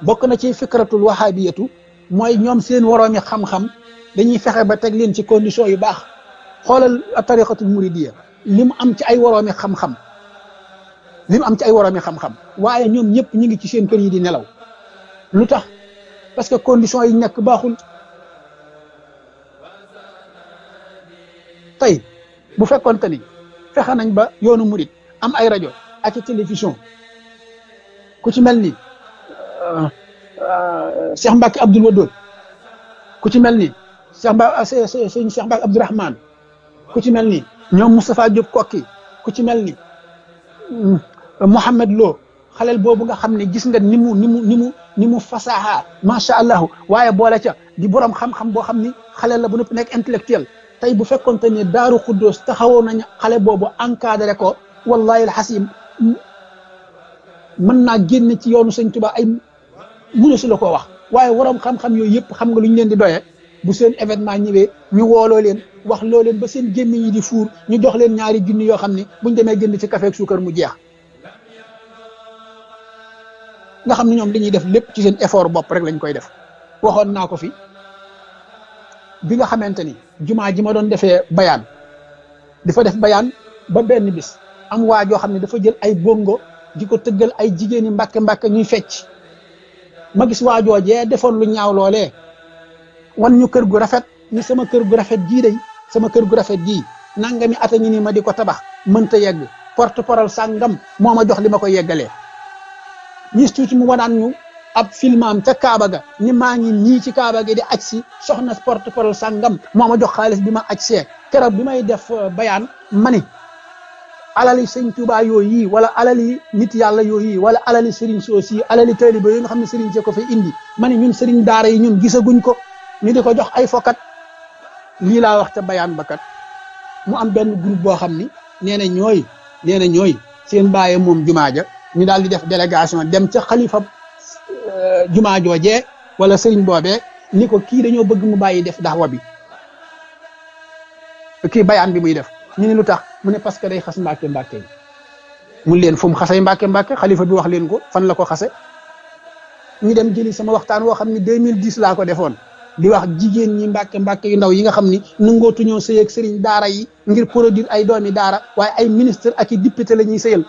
bokk na ci fikratul wahabiyatu mooy ñoom seen waroomi xam-xam dañuy fexe ba teg leen ci condition yu baax xoolal tariqatul muridiyya li mu am ci ay waroomi xam-xam waaye ñoom ñëpp ñu ngi ci seen kër yi di nelaw lu tax parce que condition yi nekk baaxul tey bu fekkoonte ni fexe nañ ba yoonu murid am ay rajo ak télévision ku ci mel ni Cheikh Mbacke Abdoul Wadoud ku ci mel ni sëñ Cheikh Mbacke Abdourahmane, ku ci mel ni ñoom Moustapha Diop Kokki, ku ci mel ni Mouhamed Lo, xaleel boobu nga xam ne gis nga ni mu fasaaxa macha allah, waaye boole ca di borom xam-xam boo xam ni xaleel la bu nëpp nekk intellectuel. tey bu fekkonte ne Daaru Xuddoos taxawoo nañ xale boobu encadré ko, wallahi alxasim mën naa génn ci yoonu sëñ Tuubaa ay mënu si la koo wax. waaye waroom xam-xam yooyu yëpp xam nga lu ñu leen di doyee bu seen événement ñëwee ñu wooloo leen wax loo leen ba seen gémmiñ yi di fuur, ñu jox leen ñaari junni yoo xam ni buñ demee jënd ci café ak suukar mu jeex. nga xam ne ñoom li ñuy def lépp ci seen effort bopp rek lañ koy def. waxoon naa ko fi bi nga xamante ni jumaa ji ma doon defee bayaan dafa def bayaan ba benn bis am waa joo xam ne dafa jël ay bongo di ko tëggal ay jigéeni mbàkke ñuy fecc. ma gis waa joojee defoon lu ñaaw loolee wan ñu kër gu rafet ni sama kër gu rafet gii day sama kër gu rafet gii nangami ata ñi ni ma di ko tabax mënta yegg, porte-parole sàngam moo ma jox li ma ko yeggalee. ñis tuuti mu wanaan ñu ab filmam ca Kaaba ga ni maa ngi ñii ci Kaaba gi di aj si, soxna porte-parole sàngam moo ma jox xaalis bi ma aj see. keroog bi may def bayaan mani alali sëñ Tuubaa yooyu wala alali nit yàlla yooyu wala alali sëriñ soosi alali taalibe yi nga xam ne sëriñ see ko fi indi ma ne ñun sëriñ daara yi ñun gisaguñ ko ñu di ko jox ay fokat. lii laa wax ca bayaan bakat mu am benn groupe boo xam ni nee na ñooy seen bàyyi moom jumaa ja, ñu daal di def délégation dem ca xalifa jumaa joojee wala sëriñ boobee ni ko kii dañoo bëgg mu bàyyi def daxwa bi, kii bayaan bi muy def. ñu ne lu tax mu ne parce que day xas mbàkke yi mun leen fu mu xasee mbàkke xalifa bi wax leen ko fan la ko xase. ñu dem jëli sama waxtaan woo xam ni 2010 laa ko defoon di wax jigéen ñi mbàkke yu ndaw yi nga xam ni nangootuñoo sëy ak sëriñ daara yi ngir produire ay doomi daara, waaye ay ministre ak i député la ñuy sëyal.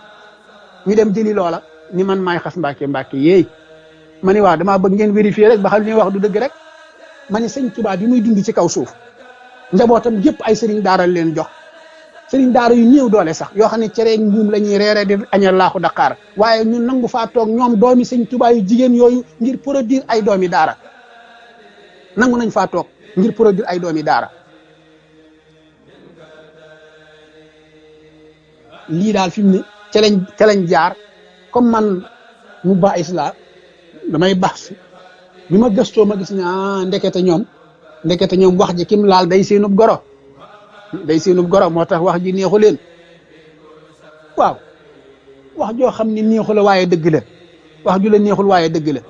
ñu dem jëli loola ni man maay xas mbàkke yéey ma ni waaw damaa bëgg ngeen vérifier rek ba xam li wax du dëgg rek. ma ni sëñ Tuubaa bi muy dund ci kaw suuf njabootam yëpp ay sëriñ daara leen jox, sëriñ daara yu néew doole sax yoo xam ne cere mbuum la ñuy reere di añal laaxu Dakar, waaye ñu nangu faa toog ñoom doomi sëñ Tuubaa yu jigéen yooyu ngir produire ay doomi daara. nangu nañ faa toog ngir produire ay doomi daara. lii daal fi mu ne ca lañ jaar. comme man mu ba isla damay baax bi ma gëstoo ma gis ne ndekete ñoom wax ji kim laal day seenub goro moo tax wax ji neexu leen. waaw wax joo xam ne neexu la waaye dëgg la, wax ju la neexul waaye dëgg la.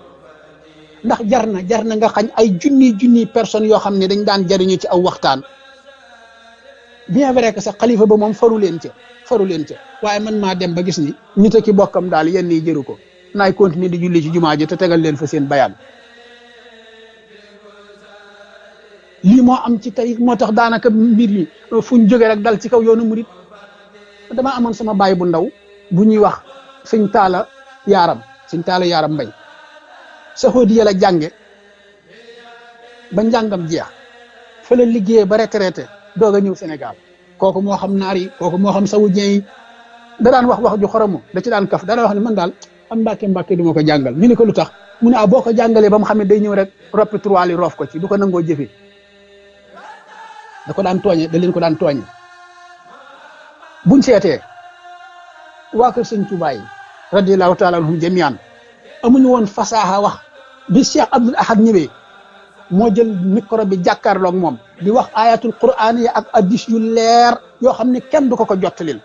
ndax jar na nga xañ ay junni personnes yoo xam ne dañ daan jariñu ci aw waxtaan. bien vrai que sax xalifa ba moom faru leen ca waaye man maa dem ba gis ni nit a ki bokkam daal yenn yi jëru ko, naay continuer di julli ci jumaa ji te tegal leen fa seen bayaan. lii moo am ci tey moo tax daanaka mbir yi fu ñu jógee rek dal ci kaw yoonu murit. dama amoon sama baay bu ndaw bu ñuy wax sëñ Taala Yaaram Mbay Saxoodiya la jànge ba njàngam jeex fa la liggéeyee ba retraité doog a ñëw Sénégal. kooku moo xam naar yi, kooku moo xam saoudien yi, da daan wax ju xoromu, da ci daan kaf, da daan wax ne man daal am mbàkke du ma ko jàngal. ñu ne ko lu tax mu ne boo ko jàngalee ba mu xam ne day ñëw rek roppi turwaali roof ko ci, du ko nangoo jëfee. da leen ko daan tooñe. buñ seetee waa kër sëñ Tuubaa yi radiyallahu taala anhum jamian amuñu woon fasaaxa wax. bi Cheikh Abdoul Ahad ñëwee moo jël micro bi jàkkaarloog moom di wax ayatul quraan yi ak addis yu leer yoo xam ne kenn du ko jottalil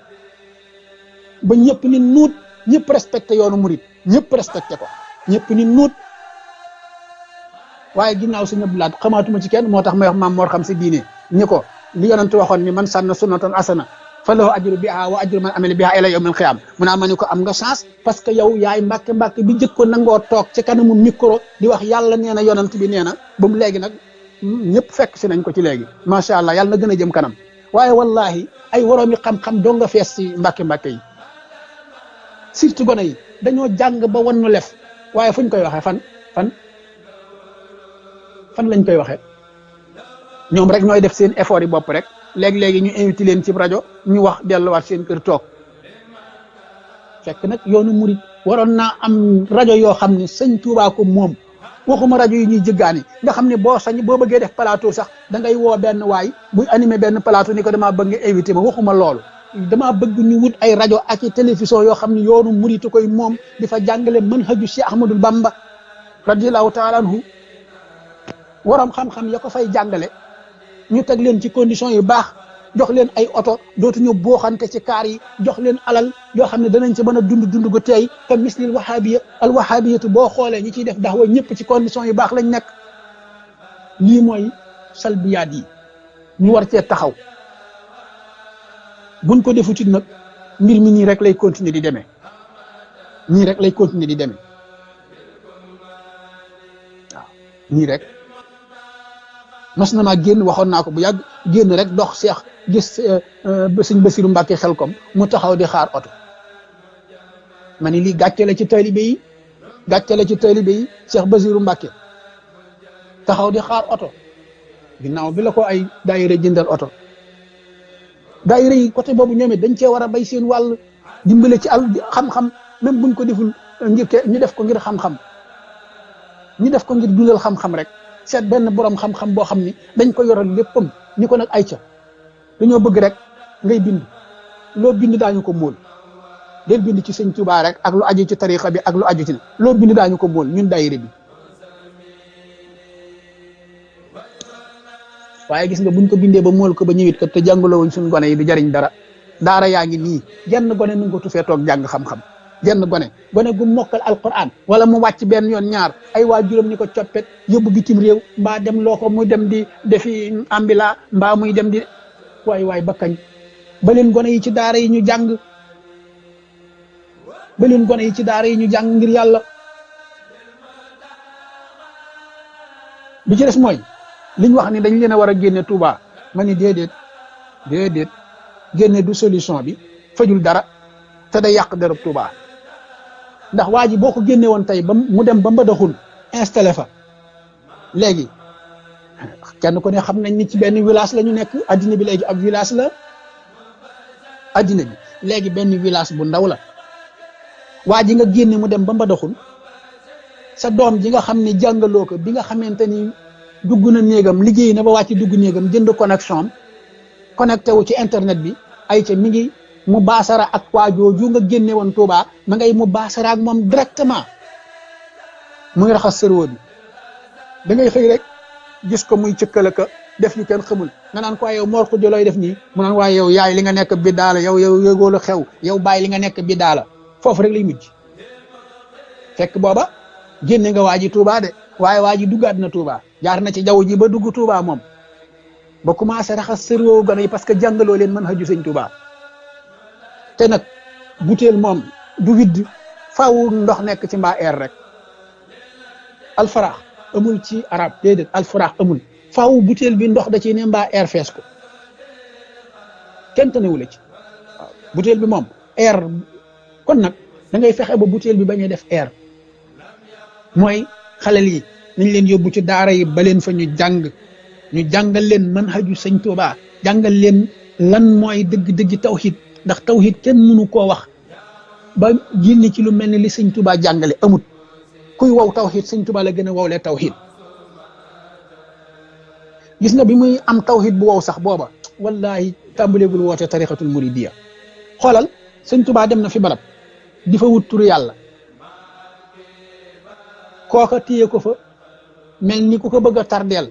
ba ñëpp ni nuut, ñëpp respecté yoonu murit, ñëpp respecté ko, ñëpp ni nuut. waaye ginnaaw sëñ Abdou Lahad xamaatuma ci kenn, moo tax may wax maam Mor xam si diine ñi ko li yonent waxoon ni man sànna sunnatan asana fa lahu ajru biha wa ajru man amila biha ila yawmil qiyaama mu naa ma ni ko am nga chance parce que yow yaay mbàkke bi jëkkoon nangoo toog ci kanamu micro di wax yàlla nee na yonent bi nee na ba mu léegi nag ñëpp fekk si nañ ko ci léegi macha allah yàlla na gën a jëm kanam. waaye wallahi ay woroomi xam-xam doo nga fees ci mbàkke yi surtout gone yi dañoo jàng ba wannu lef waaye fuñ koy waxee fan lañ koy waxee. ñoom rek ñooy def seen effort yi bopp rek léegi ñu invité leen ci rajo ñu wax delluwaat seen kër toog. fekk nag yoonu murit waroon naa am rajo yoo xam ne sëñ Tuubaa ko moom waxuma rajo yi ñuy jëggaani nga xam ne boo bëggee def plateau sax da ngay woo benn waay buy animé benn plateau ni ko damaa bëgg nga invité ma. waxuma loolu, damaa bëgg ñu wut ay rajo ak i télévision yoo xam ne yoonu muritu koy moom di fa jàngale manhaju Cheikh Ahmadul Bamba radiyallahu taala anhu. waram xam-xam ya ko fay jàngale ñu teg leen ci condition yu baax, jox leen ay oto, dootuñu booxante ci kaar yi, jox leen alal yoo xam ne danañ ci mën a dund gu teey te mislil wahabiya al wahabiyatu boo xoolee ñi ciy def daxwa ñëpp ci condition yu baax lañ nekk. lii mooy salbiyaat yi ñu war cee taxaw. buñ ko defutit nag mbir mi nii rek lay continuer di demee, nii rek lay continuer di demee waaw nii rek. mas na maa génn waxoon naa ko bu yàgg, génn rek dox seex gis sëñ Basiru Mbàkke Xelkom mu taxaw di xaar oto. ma ni lii gàcce la ci taalibe yi, gàcce la ci taalibe yi. Seex Basiru Mbàkke taxaw di xaar oto ginnaaw bi la ko ay daayira jëndal oto. daayira yi côté boobu ñoom it dañ cee war a bay seen wàll, dimbale ci al xam-xam, même buñ ko deful ngir ñu def ko ngir xam-xam, ñu def ko ngir dundal xam-xam rek. seet benn borom xam-xam boo xam ni dañ ko yoral léppam ni ko nag ay ca dañoo bëgg rek ngay bind, loo bind daañu ko móol. del bind ci sëñ Tuubaa rek ak lu aju ci tarixa bi ak lu aju ci loo bind daañu ko móol ñun daayira bi. waaye gis nga buñ ko bindee ba móol ko ba ñëwit kat te jàngaloo wuñ suñ gone yi du jariñ dara. daara yaa ngi nii genn gone nu nga ko tufee toog jàng xam-xam, genn gone gu mokkal alquran wala mu wàcc benn yoon ñaar ay waajuram ni ko coppet yóbbu bitim réew mbaa dem loo ko muy dem di defi ambila mbaa muy dem di waay bakkañ. ba leen gone yi ci daara yi ñu jàng, ba leen gone yi ci daara yi ñu jàng ngir yàlla. bi ci des mooy liñ wax ni dañ leen a war a génne Touba, ma ni déedéet génne du solution bi, fajul dara te day yàq derub Touba. ndax waa ji boo ko génne woon tey ba mu dem ba Mbadakhoune installé fa, léegi kenn ku ne xam nañ ni ci benn village la ñu nekk. addina bi léegi ab village la, addina bi léegi benn village bu ndaw la. waa ji nga génne mu dem ba Mbadakhoune, sa doom ji nga xam ne jàngaloo ko, bi nga xamante ni dugg na néegam liggéey na ba wàcc dugg néegam jënd connexion am connecté wu ci internet bi, ay ca mi ngi mu baasara ak waa jooju nga génne woon Touba, ma ngay mu baasara ak moom directement. mu ngi raxas serveur bi, da ngay xëy rek gis ko muy cëkkale ka def yu kenn xamul. nga naan ko waaye yow Mor Xujo looy def nii, mu naan waaye yow yaay li nga nekk bi daala, yow yëgoolu xew, yow bàyyi li nga nekk bi daala. foofu rek lay mujj. fekk booba génne nga waa ji Touba de, waaye waa ji duggaat na Touba, jaar na ci jaww ji ba dugg Touba moom, ba commencé raxas serveur gone yi parce que jàngaloo leen mën xaju sëñ Touba. te nag butéel moom du widd, faaw ndox nekk ci mbaa air rek. alfaraax amul ci arab, déedéet alfaraax amul, faaw butéel bi ndox da ciy ne mbaa air fees ko, kenn tanewu la ci. waaw butéel bi moom air, kon nag da ngay fexe ba butéel bi bañ a def air. mooy xalel yi nañ leen yóbbu ci daara yi ba leen fa ñu jàng, ñu jàngal leen manhaju sëñ Tuubaa, jàngal leen lan mooy dëgg-dëgg tawhid. ndax tawhid kenn mënu koo wax ba génne ci lu mel ni li sëñ Tuubaa jàngale amut. kuy wow tawhid sëñ Tuubaa la gën a wowlee tawhid. gis nga bi muy am tawhid bu wow sax booba wallahi tàmbaleegul woote tarixatul muridiya. xoolal sëñ Tuubaa dem na fi barab di fa wut turu yàlla, kooka téye ko fa mel ni ku ko bëgg a tardeel,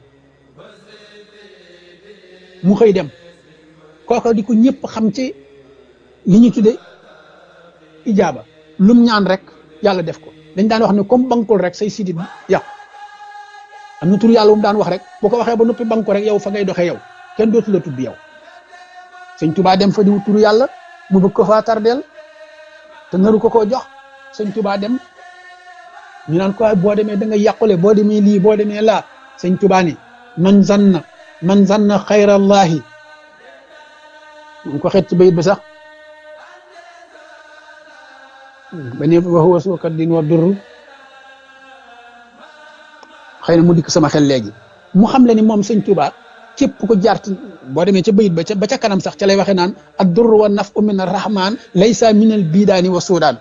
mu xëy dem. kooka di ko ñëpp xam ci li ñu tudde ijaaba, lum ñaan rek yàlla def ko. dañ daan wax ne comme bankul rek say sidit yàqu. am na tur yàlla mu daan wax rek boo ko waxee ba noppi banku rek yow fa ngay doxee yow kenn dootu la tudd yow. sëñ Tuubaa dem fa di wut turu yàlla mu bëgg ko faa tardeel te naru ko koo jox. sëñ Tuubaa dem ñu naan ko boo demee da nga yàqule, boo demee lii boo demee laa. sëñ Tuubaa ni man zanna xayrallahi, mu ko xet ci bayit bi sax ba ne wa huwa suukat din wa durr, xëy na mu dikk sama xel léegi. mu xam le ni moom sëñ Tuubaa képp ko jart boo demee ca bayit ba ca kanam sax ca lay waxe naan ad durr wa nafu min arrahman laysa min al bidaani wa suudaan.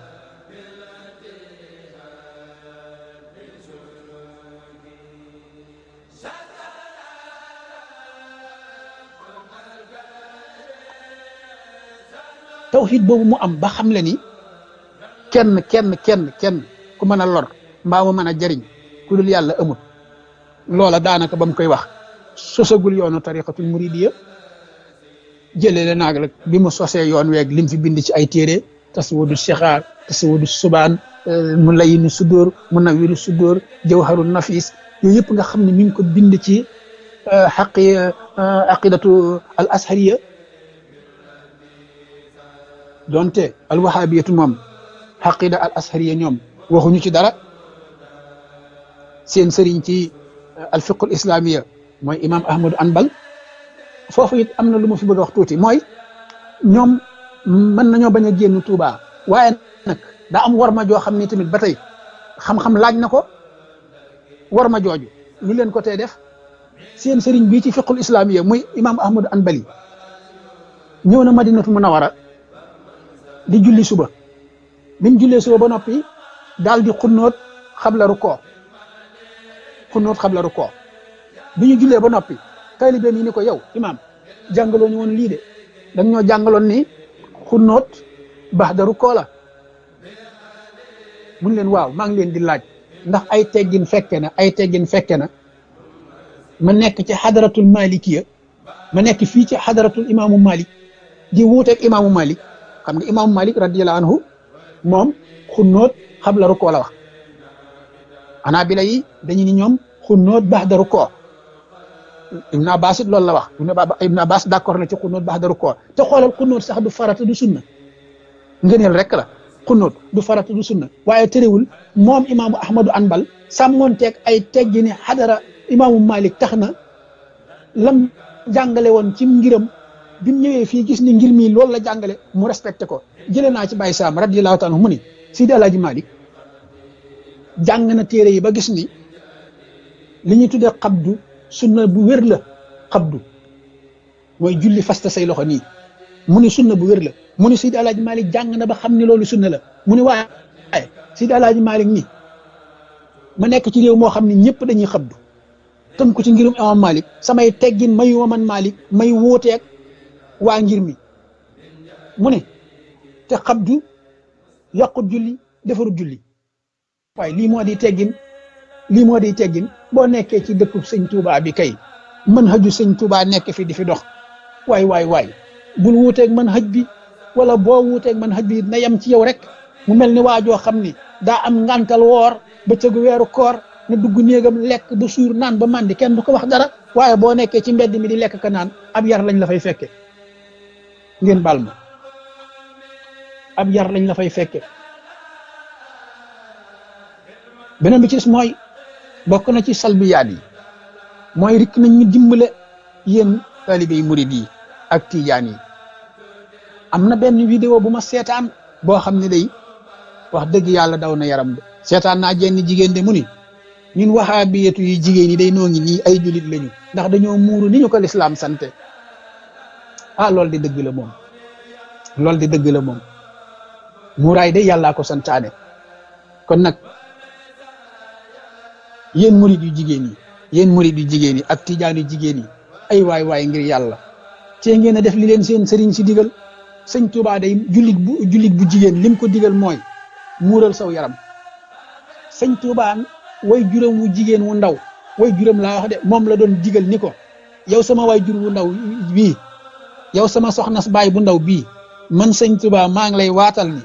tawhid boobu mu am ba xam le ni kenn ku mën a lor mbaa mu mën a jariñ ku dul yàlla amut loola daanaka ba mu koy wax sosagul yoonu tariqatul muridiyya jëlee naag rek bi mu sosee yoon weeg lim fi bind ci ay téere tasawudu sixaar tasawudu subaan mu layinu sudóor mu nawiru sudóor jawharu nafis yooyu yëpp nga xam ne mi ngi ko bind ci aqidatu al ashariya donte al wahabiyatu moom aqida al ashariya ñoom waxuñu ci dara seen sëriñ ci al fiqhul islamiya mooy imam ahmadu anbal foofu it am na lu ma fi bëgg a wax tuuti mooy ñoom mën nañoo bañ a génn Tuuba waaye nag daa am war ma joo xam ne tamit ba tey xam-xam laaj na ko war ma jooju lu leen ko tee def seen sëriñ bii ci fiqhul islamiya muy imam ahmadu anbali ñëw na madinatu munawara di julli suba bi mu jullee suba ba noppi daal di xunnoot xabla rukkoo bi ñu jullee ba noppi taalibeem yi ni ko yow imaam jàngaloo ñu woon lii de dañ ñoo jàngaloon ni xunnoot ba'da rukkoo la mun leen waaw maa ngi leen di laaj ndax ay teggin fekke na ma nekk ci xadaratul malikiya ma nekk fii ci xadaratul imaamu malik di wuuteeg imaamu malik xam nga imaamu malik radiyallahu anhu moom xunnoot xabla rukkoo la wax anaa bi lay dañu ni ñoom xunnoot ba'da rukkoo Ibn Abbas it loolu la wax Ibn Abbas d'accord na ci xunnoot ba'da rukkoo te xoolal xunnoot sax du farata du sunna ngëneel rek la xunnoot du farata du sunna waaye terewul moom imaamu ahmadu anbal sàmmoonteeg ay teggini xadara imaamu malik tax na lam jàngale woon ci ngiram bi mu ñëwee fii gis ni ngir mii loolu la jàngale mu respecté ko jële naa ci Baye Sam radiyallahu taala mu ni Sidi Alaaji Malik jàng na téere yi ba gis ni li ñuy tuddee xabdu sunna bu wér la xabdu mooy julli fasta say loxo nii mu ni sunna bu wér la mu ni Sidi Alaaji Malik jàng na ba xam ni loolu sunna la mu ni waaye Sidi Alaaji Malik ni ma nekk ci réew moo xam ne ñëpp dañuy xabdu tënk ko ci ngirum imam Malik samay teggin mayu ma man Malik may wóoteeg waa ngir mi mu ne te xabdu yàqut julli defarut julli waaye lii moo di teggin boo nekkee ci dëkku sëñ Touba bi kay mën haju sëñ Touba nekk fi di fi dox waay bul wuuteeg mën haj bi wala boo wuuteeg mën haj bi na yem ci yow rek mu mel ni waajoo xam ni daa am ngàntal woor ba cëgu weeru koor na dugg néegam lekk ba suur naan ba màndi kenn du ko wax dara waaye boo nekkee ci mbedd mi di lekk ka naan ab yar lañ la fay fekke ngeen baal ma ab yar lañ la fay fekke beneen bi ci des mooy bokk na ci salbiyaat yi mooy rikk nañ ñu dimbale yéen taalibe yi murid yi ak tiijaan yi am na benn vidéo bu ma seetaan boo xam ne day wax dëgg yàlla daw na yaram de seetaan naa jenn jigéen de mu ni ñun wahabiyatu yi jigéen yi day noo ngi nii ay julit lañu ndax dañoo muuru ni ñu ko lislaam sante loolu di dëgg la moom muuraay de yàllaa ko santaane kon nag yéen murid yu jigéen yi ak tijaan yu jigéen yi ay waay ngir yàlla cee ngeen a def li leen seen sëriñ si digal sëñ Tuubaa day jullit bu jigéen lim ko digal mooy muural saw yaram sëñ Tuubaa way juram wu jigéen wu ndaw way juram laa wax de moom la doon digal ni ko yow sama way jur wu ndaw bii yow sama soxnas baay bu ndaw bii man sëñ Tuubaa maa ngi lay waatal ni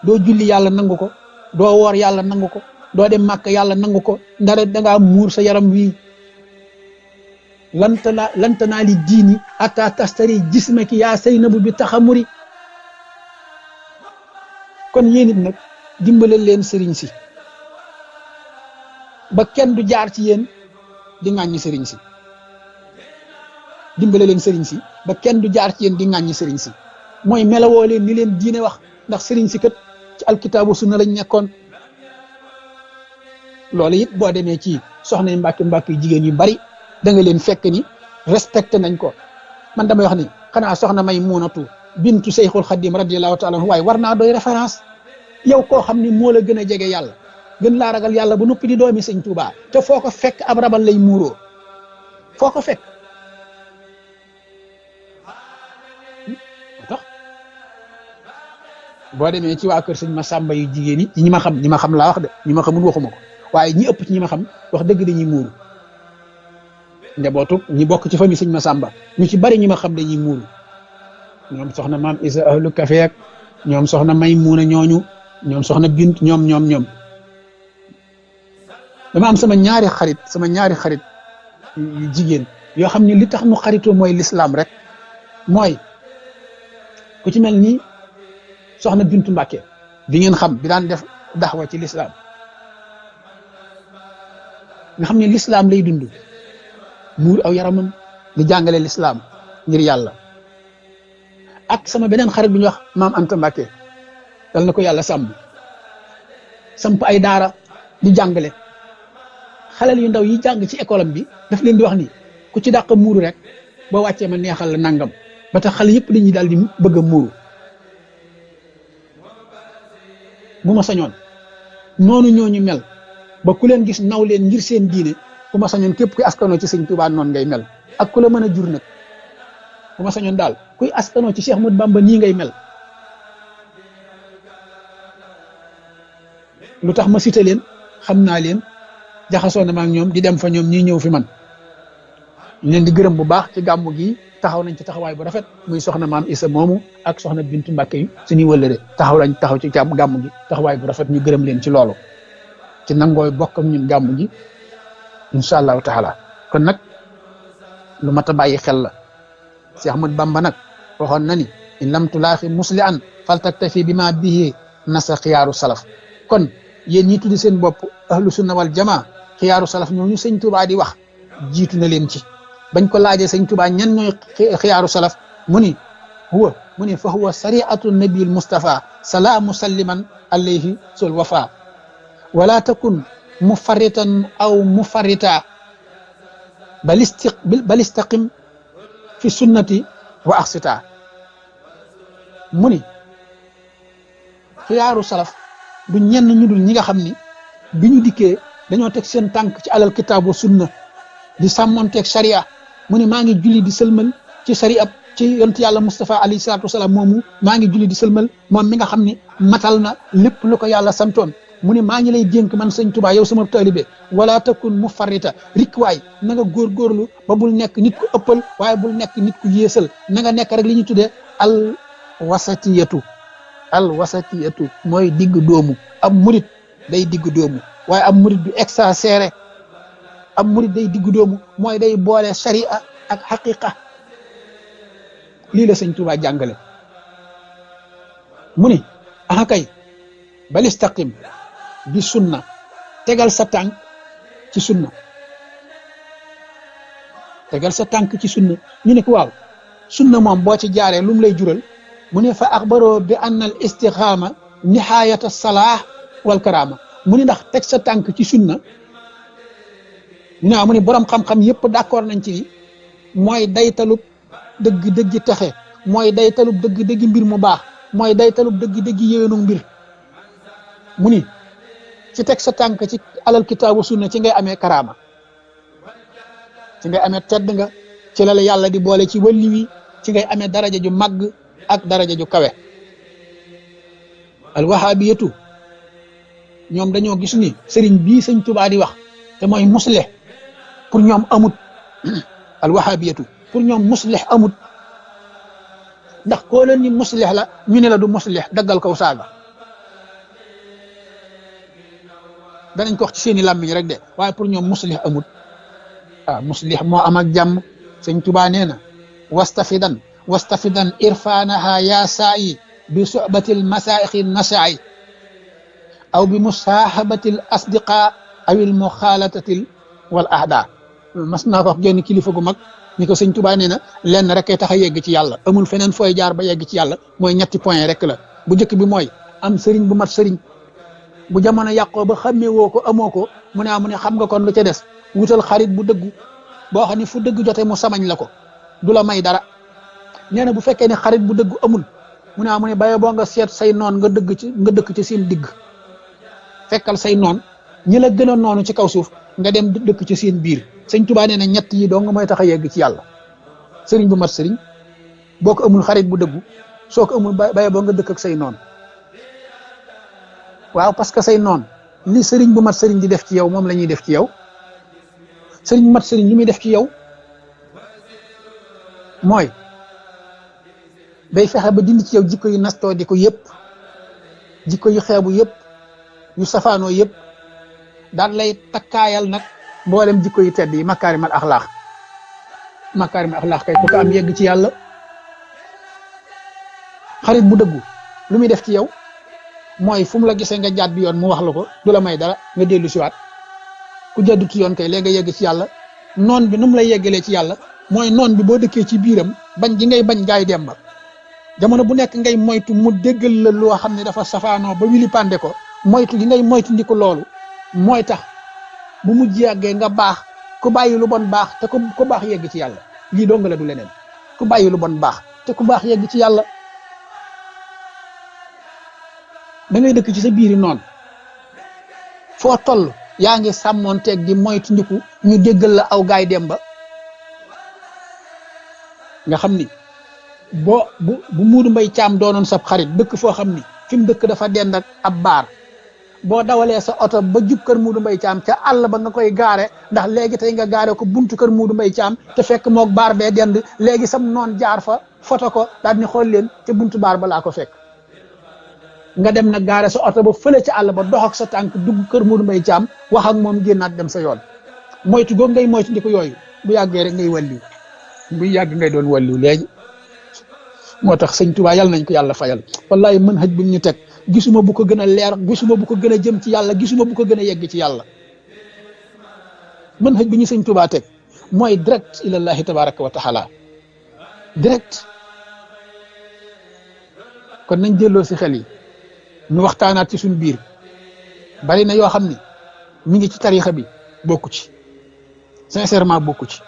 doo julli yàlla nangu ko doo woor yàlla nangu ko doo dem màkk yàlla nangu ko ndara dangaa muur sa yaram wii lantanaa li diini ata tastari jismaki yaa Saynabu bi taxamuri kon yéen it nag dimbale leen sëriñ si ba kenn du jaar ci yéen di ŋàññi sëriñ si dimbale leen sëriñ si ba kenn du jaar ci yéen di ŋàññi sëriñ si mooy melawoo leen ni leen diine wax ndax sëriñ si kat ci alkitaabu sunna lañ nekkoon loolu it boo demee ci soxna mbàkki jigéen yu bari da nga leen fekk ni respecté nañ ko man damay wax ni xanaa soxna may muunatu bintu Seyxul Xadim radiyallahu taala anhu waaye war naa doy référence yow koo xam ni moo la gën a jege yàlla gën laa ragal yàlla ba noppi di doomi sëñ Tuubaa te foo ko fekk ab rabal lay muuroo foo ko fekk tax boo demee ci waa kër sëñ Masamba yu jigéen yi ñi ma xam laa wax de ñi ma xamul waxuma ko waaye ñi ëpp ci ñi ma xam wax dëgg dañuy muuru njabootu ñi bokk ci famille sëñ Masamba ñu ci bari ñi ma xam dañuy muuru ñoom soxna maam Isa ahlu Kafe ak ñoom soxna Maymuna ñooñu ñoom soxna Bint ñoom dama am sama ñaari xarit yu jigéen yoo xam ne li tax nu xaritoo mooy lislaam rek mooy ku ci mel ni soxna Bintu Mbàkke bi ngeen xam bi daan def daxwa ci lislaam nga xam ne lislaam lay dund muur aw yaramam di jàngale lislaam ngir yàlla ak sama beneen xarit bu ñuy wax maam Anta Mbàkke dal na ko yàlla samp ay daara di jàngale xaleel yu ndaw yi jàng ci école am bi daf leen di wax ni ku ci dàq muuru rek boo wàccee ma neexal la nangam ba tax xale yëpp dañuy daal di bëgg a muuru bu ma sañoon noonu ñooñu mel ba ku leen gis naw leen ngir seen diine bu ma sañoon képp kuy askanoo ci sëñ Tuubaa noonu ngay mel ak ku la mën a jur nag bu ma sañoon daal kuy askanoo ci Cheikh Ahmadou Bamba nii ngay mel lu tax ma cité leen xam naa leen jaxasoo na ma ak ñoom di dem fa ñoom ñuy ñëw fi man ñu leen di gërëm bu baax ci gàmmu gi taxaw nañ ci taxawaay bu rafet muy soxna maam Isa moomu ak soxna Bintu Mbàkke yi suñuy wëllëre taxaw ci gàmmu gi taxawaay bu rafet ñu gërëm leen ci loolu ci nangooy bokk ak ñun gàmmu gi incha allahu taala kon nag lu mat a bàyyi xel la Cheikh Ahmadou Bamba nag waxoon na ni in lam tulaaxi musli an faltaktafi bi ma bihi nasa xiyaaru salaf kon yéen ñi tuddi seen bopp ahlu sunna wal jamaa xiyaaru salaf ñooñu sëñ Tuubaa di wax jiitu na leen ci bañ ko laajee sëñ Tuubaa ñan ñooy xiyaaru salaf mu ni fa huwa sariatu nabiil Mustafa salaa musalliman alayhi sul wafa wala takun mufarritan aw mufarrita bal istaqim fi sunnati wa axsita mu ni xiyaaru salaf du ñenn ñu dul ñi nga xam ni bi ñu dikkee dañoo teg seen tànk ci alal kitaab wa sunna di sàmmonteeg sharia mu ne maa ngi julli di sëlmal ci sharia ci yonent yàlla Mustafa alayhi salaatu wasalaam moomu maa ngi julli di sëlmal moom mi nga xam ne matal na lépp lu ko yàlla santoon mu ne maa ngi lay dénk man sëñ Tuubaa yow sama taalibe wala takun mufarrita rikwaay na nga góorgóorlu ba bul nekk nit ku ëppal waaye bul nekk nit ku yéesal na nga nekk rek li ñu tuddee al wasatiyatu mooy digg doomu ab murit day digg doomu waaye ab murit du exagéré ab murit day digg doomu mooy day boole sharia ak xaqiqa lii la sëñ Tuubaa jàngale mu ni aha kay bal istaqim bi sunna tegal sa tànk ci sunna ñu ne ko waaw sunna moom boo ci jaaree lu mu lay jural mu ne fa axbaroo bi anna al istixaama nihaayata salaah wal karaama mu ni ndax teg sa tànk ci sunna mu ne borom xam-xam yëpp d'accord nañ ci ni mooy daytalub dëgg-dëggi texe mooy daytalub dëgg-dëggi mbir mu baax mooy daytalub dëgg-dëggi yéwénu mbir mu ni ci teg sa tànk ci alal kitaabu sunna ci ngay amee karaama ci ngay amee tedd nga ci la yàlla di boole ci wàlli wi ci ngay amee daraja ju màgg ak daraja ju kawe alwahabiyatu ñoom dañoo gis ni sëriñ bii sëñ Tuubaa di wax te mooy muslih pour ñoom amut alwahabiyatu pour ñoom muslih amut ndax koo leen ni muslih la ñu ne la du muslih daggal kaw saaga danañ ko wax ci seeni làmmiñ rek de waaye pour ñoom muslih amut muslih moo am ak jàmm sëñ Tuubaa nee na wastafidan irfanaha ya saayi bi suhbatil masaixi nasai aw bi musahabatil asdiqa awil muxaalatatil wal ahda mas naa ko wax genn kilifa gu mag ni ko sëñ Tuubaa nee na lenn rek tax a yegg ci yàlla amul feneen fooy jaar ba yegg ci yàlla mooy ñetti point rek la bu njëkk bi mooy am sëriñ bu mat sëriñ bu jamono yàqoo ba xàmmee woo ko amoo ko mu ne xam nga kon lu ca des wutal xarit bu dëggu boo xam ne fu dëgg jotee mu samañ la ko du la may dara nee na bu fekkee ne xarit bu dëggu amul mu ne baye boo nga seet say noon nga dëkk ci seen digg fekkal say noon ñi la gën a noonu ci kaw suuf nga dem dëkk ci seen biir sëñ Tuubaa nee na ñett yi doo nga mooy tax a yegg ci yàlla sëriñ bu mat sëriñ boo ko amul xarit bu dëggu soo ko amul baye boo nga dëkk ak say noon waaw parce que say noon li sëriñ bu mat sëriñ di def ci yow moom la ñuy def ci yow. sëriñ bu mat sëriñ li muy def ci yow mooy day fexe ba dindi ci yow jikko yu nastoo di ko yëpp, jikko yu xeebu yëpp, yu safaanoo yëpp, daan lay takkaayal nag mboolem jikko yu tedd yi makaarimal axlaax. makaarimal axlaax kay ku ko am yegg ci yàlla. xarit bu dëggu lu muy def ci yow mooy fu mu la gisee nga jàdd yoon mu wax la ko, du la may dara nga dellu siwaat. ku jàddu ci yoon kay léegi nga yegg ci yàlla. noon bi nu mu lay yeggalee ci yàlla mooy noon bi boo dëkkee ci biiram bañ gi ngay bañ gaay dem ba jamono bu nekk ngay moytu mu déggal la loo xam ne dafa safaanoo ba wili pande ko, moytu gi ngay moytu ndi ko loolu mooy tax bu mujj yàggee nga baax. ku bàyyi lu bon baax te ku baax yegg ci yàlla. lii dong la du leneen. ku bàyyi lu bon baax te ku baax yegg ci yàlla. da ngay dëkk ci sa biiri noonu foo toll yaa ngi sàmmoonteeg di moytu ndiku ñu déggal la aw gaay dem ba nga xam ni bu Muudu Mbay Caam doonoon sab xarit dëkk foo xam ni fi mu dëkk dafa dend ak ab baar, boo dawalee sa oto ba jub kër Muudu Mbay Caam ca àll ba nga koy gaare, ndax léegi tey nga gaare ko buntu kër Muudu Mbay Caam te fekk mook baar bee dend, léegi sam noon jaar fa foto ko daal ni xool leen ca buntu baar ba laa ko fekk. nga dem nag gaare sa oto ba fële ca àll ba dox ak sa tànk dugg kër Muudu Mbay Caam wax ak moom génnaat dem sa yoon. moytu googu ngay moytu ndi ko yooyu bu yàggee rek ngay walliw, bu yàgg ngay doon walliw léegi. moo tax sëñ Tuubaa yàlla nañ ko yàlla fayal wallahi mën xëj bu ñu teg gisuma bu ko gën a leer, gisuma bu ko gën a jëm ci yàlla, gisuma bu ko gën a yegg ci yàlla. mën xëj bi ñu sëñ Tuubaa teg mooy direct ilallahi tabaraka wa taala, direct. kon nañ delloo si xel yi ñu waxtaanaat ci suñu biir. bari na yoo xam ni mi ngi ci tariixa bi bokku ci, sincèrement bokku ci,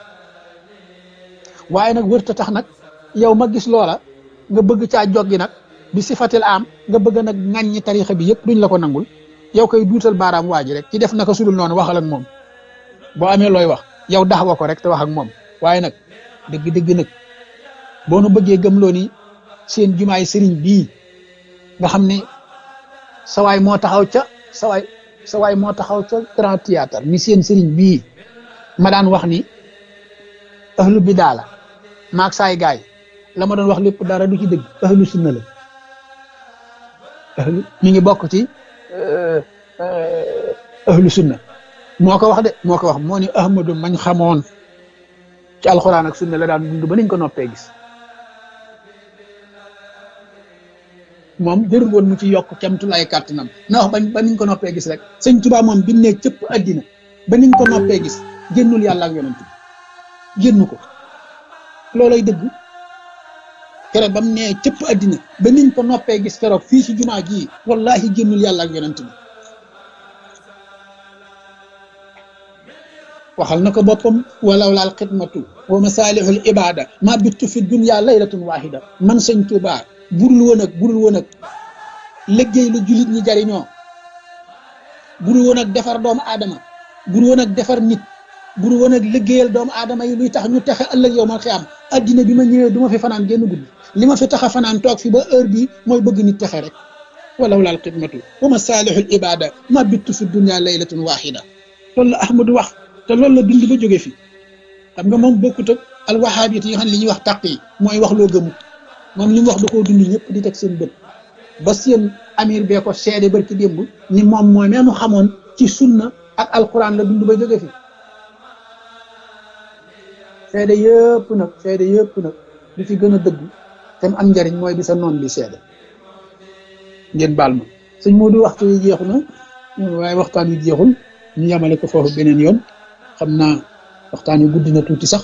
waaye nag wërta tax nag yow ma gis loola nga bëgg caa joggi nag bi sifatil am nga bëgg nag ŋàññi tariixa bi yëpp duñ la ko nangul. yow koy duutal baaraam waa ji rek ci def naka sudul noonu waxal ak moom. boo amee looy wax yow daxwa ko rek te wax ak moom. waaye nag dëgg-dëgg nag boo nu bëggee gëmloo ni seen jumaay sëriñ bii nga xam ne sawaay moo taxaw ca sawaay moo taxaw ca Grand Théâtre ni seen sëriñ bii ma daan wax ni ahlu bidaa la maag saay gaay la ma doon wax lépp dara du ci dëgg, ahlu sunna la. ahlu mi ngi bokk ci ahlu sunna moo ko wax de, moo ko wax moo ni ahmadu mañ xamoon ci alxuraan ak sunna la daan dund ba niñ ko noppee gis. moom jërul woon mu ci yokk kemtulaay kàttanam na wax ba niñ ko noppee gis rek. sëñ Tuubaa moom bi ne cëpp addina ba niñ ko noppee gis génnul yàlla ak yonent bi génn ko, loolay dëgg. keroog ba mu nee cëpp addina ba niñ ko noppee gis keroog fii ci jumaa jii wallahi génnul yàlla ak yonent bi. waxal na ko boppam walaw laal xidmatu wa masalihul ibada ma bittu fi dunya laylatun wahida. man sëñ Tuubaa burul woon ak liggéey lu julit ñi jariñoo, burul woon ak defar doomu aadama, burul woon ak defar nit, burul woon ak liggéeyal doomu aadama yi luy tax ñu texe ëllëg yow mal xiyaam. addina bi ma ñëwee du ma fi fanaan génn guddi, li ma fi tax a fanaan toog fi ba heure bii mooy bëgg nit texe rek. walaw laal xidmatu wa masalihul ibada ma bittu fi dunya laylatun wahida. loolu la Ahmadu wax te loolu la dund ba jóge fi. xam nga moom bokkut ak alwahabit yi nga xam ne li ñuy wax taq yi mooy wax loo gëmu. moom li mu wax da koo dund ñëpp di teg seen bët ba seen amir bee ko seede barki démb ni moom mooy meenu xamoon ci sunna ak alquran la dund ba jóge fi. seede yëpp nag li ci gën a dëgg te mu am njariñ mooy bi sa noon bi seede. ngeen baal ma sëñ Modou waxtu wi jeexu na waaye waxtaan wi jeexul ñu yamale ko foofu beneen yoon. xam naa waxtaan wi guddi na tuuti sax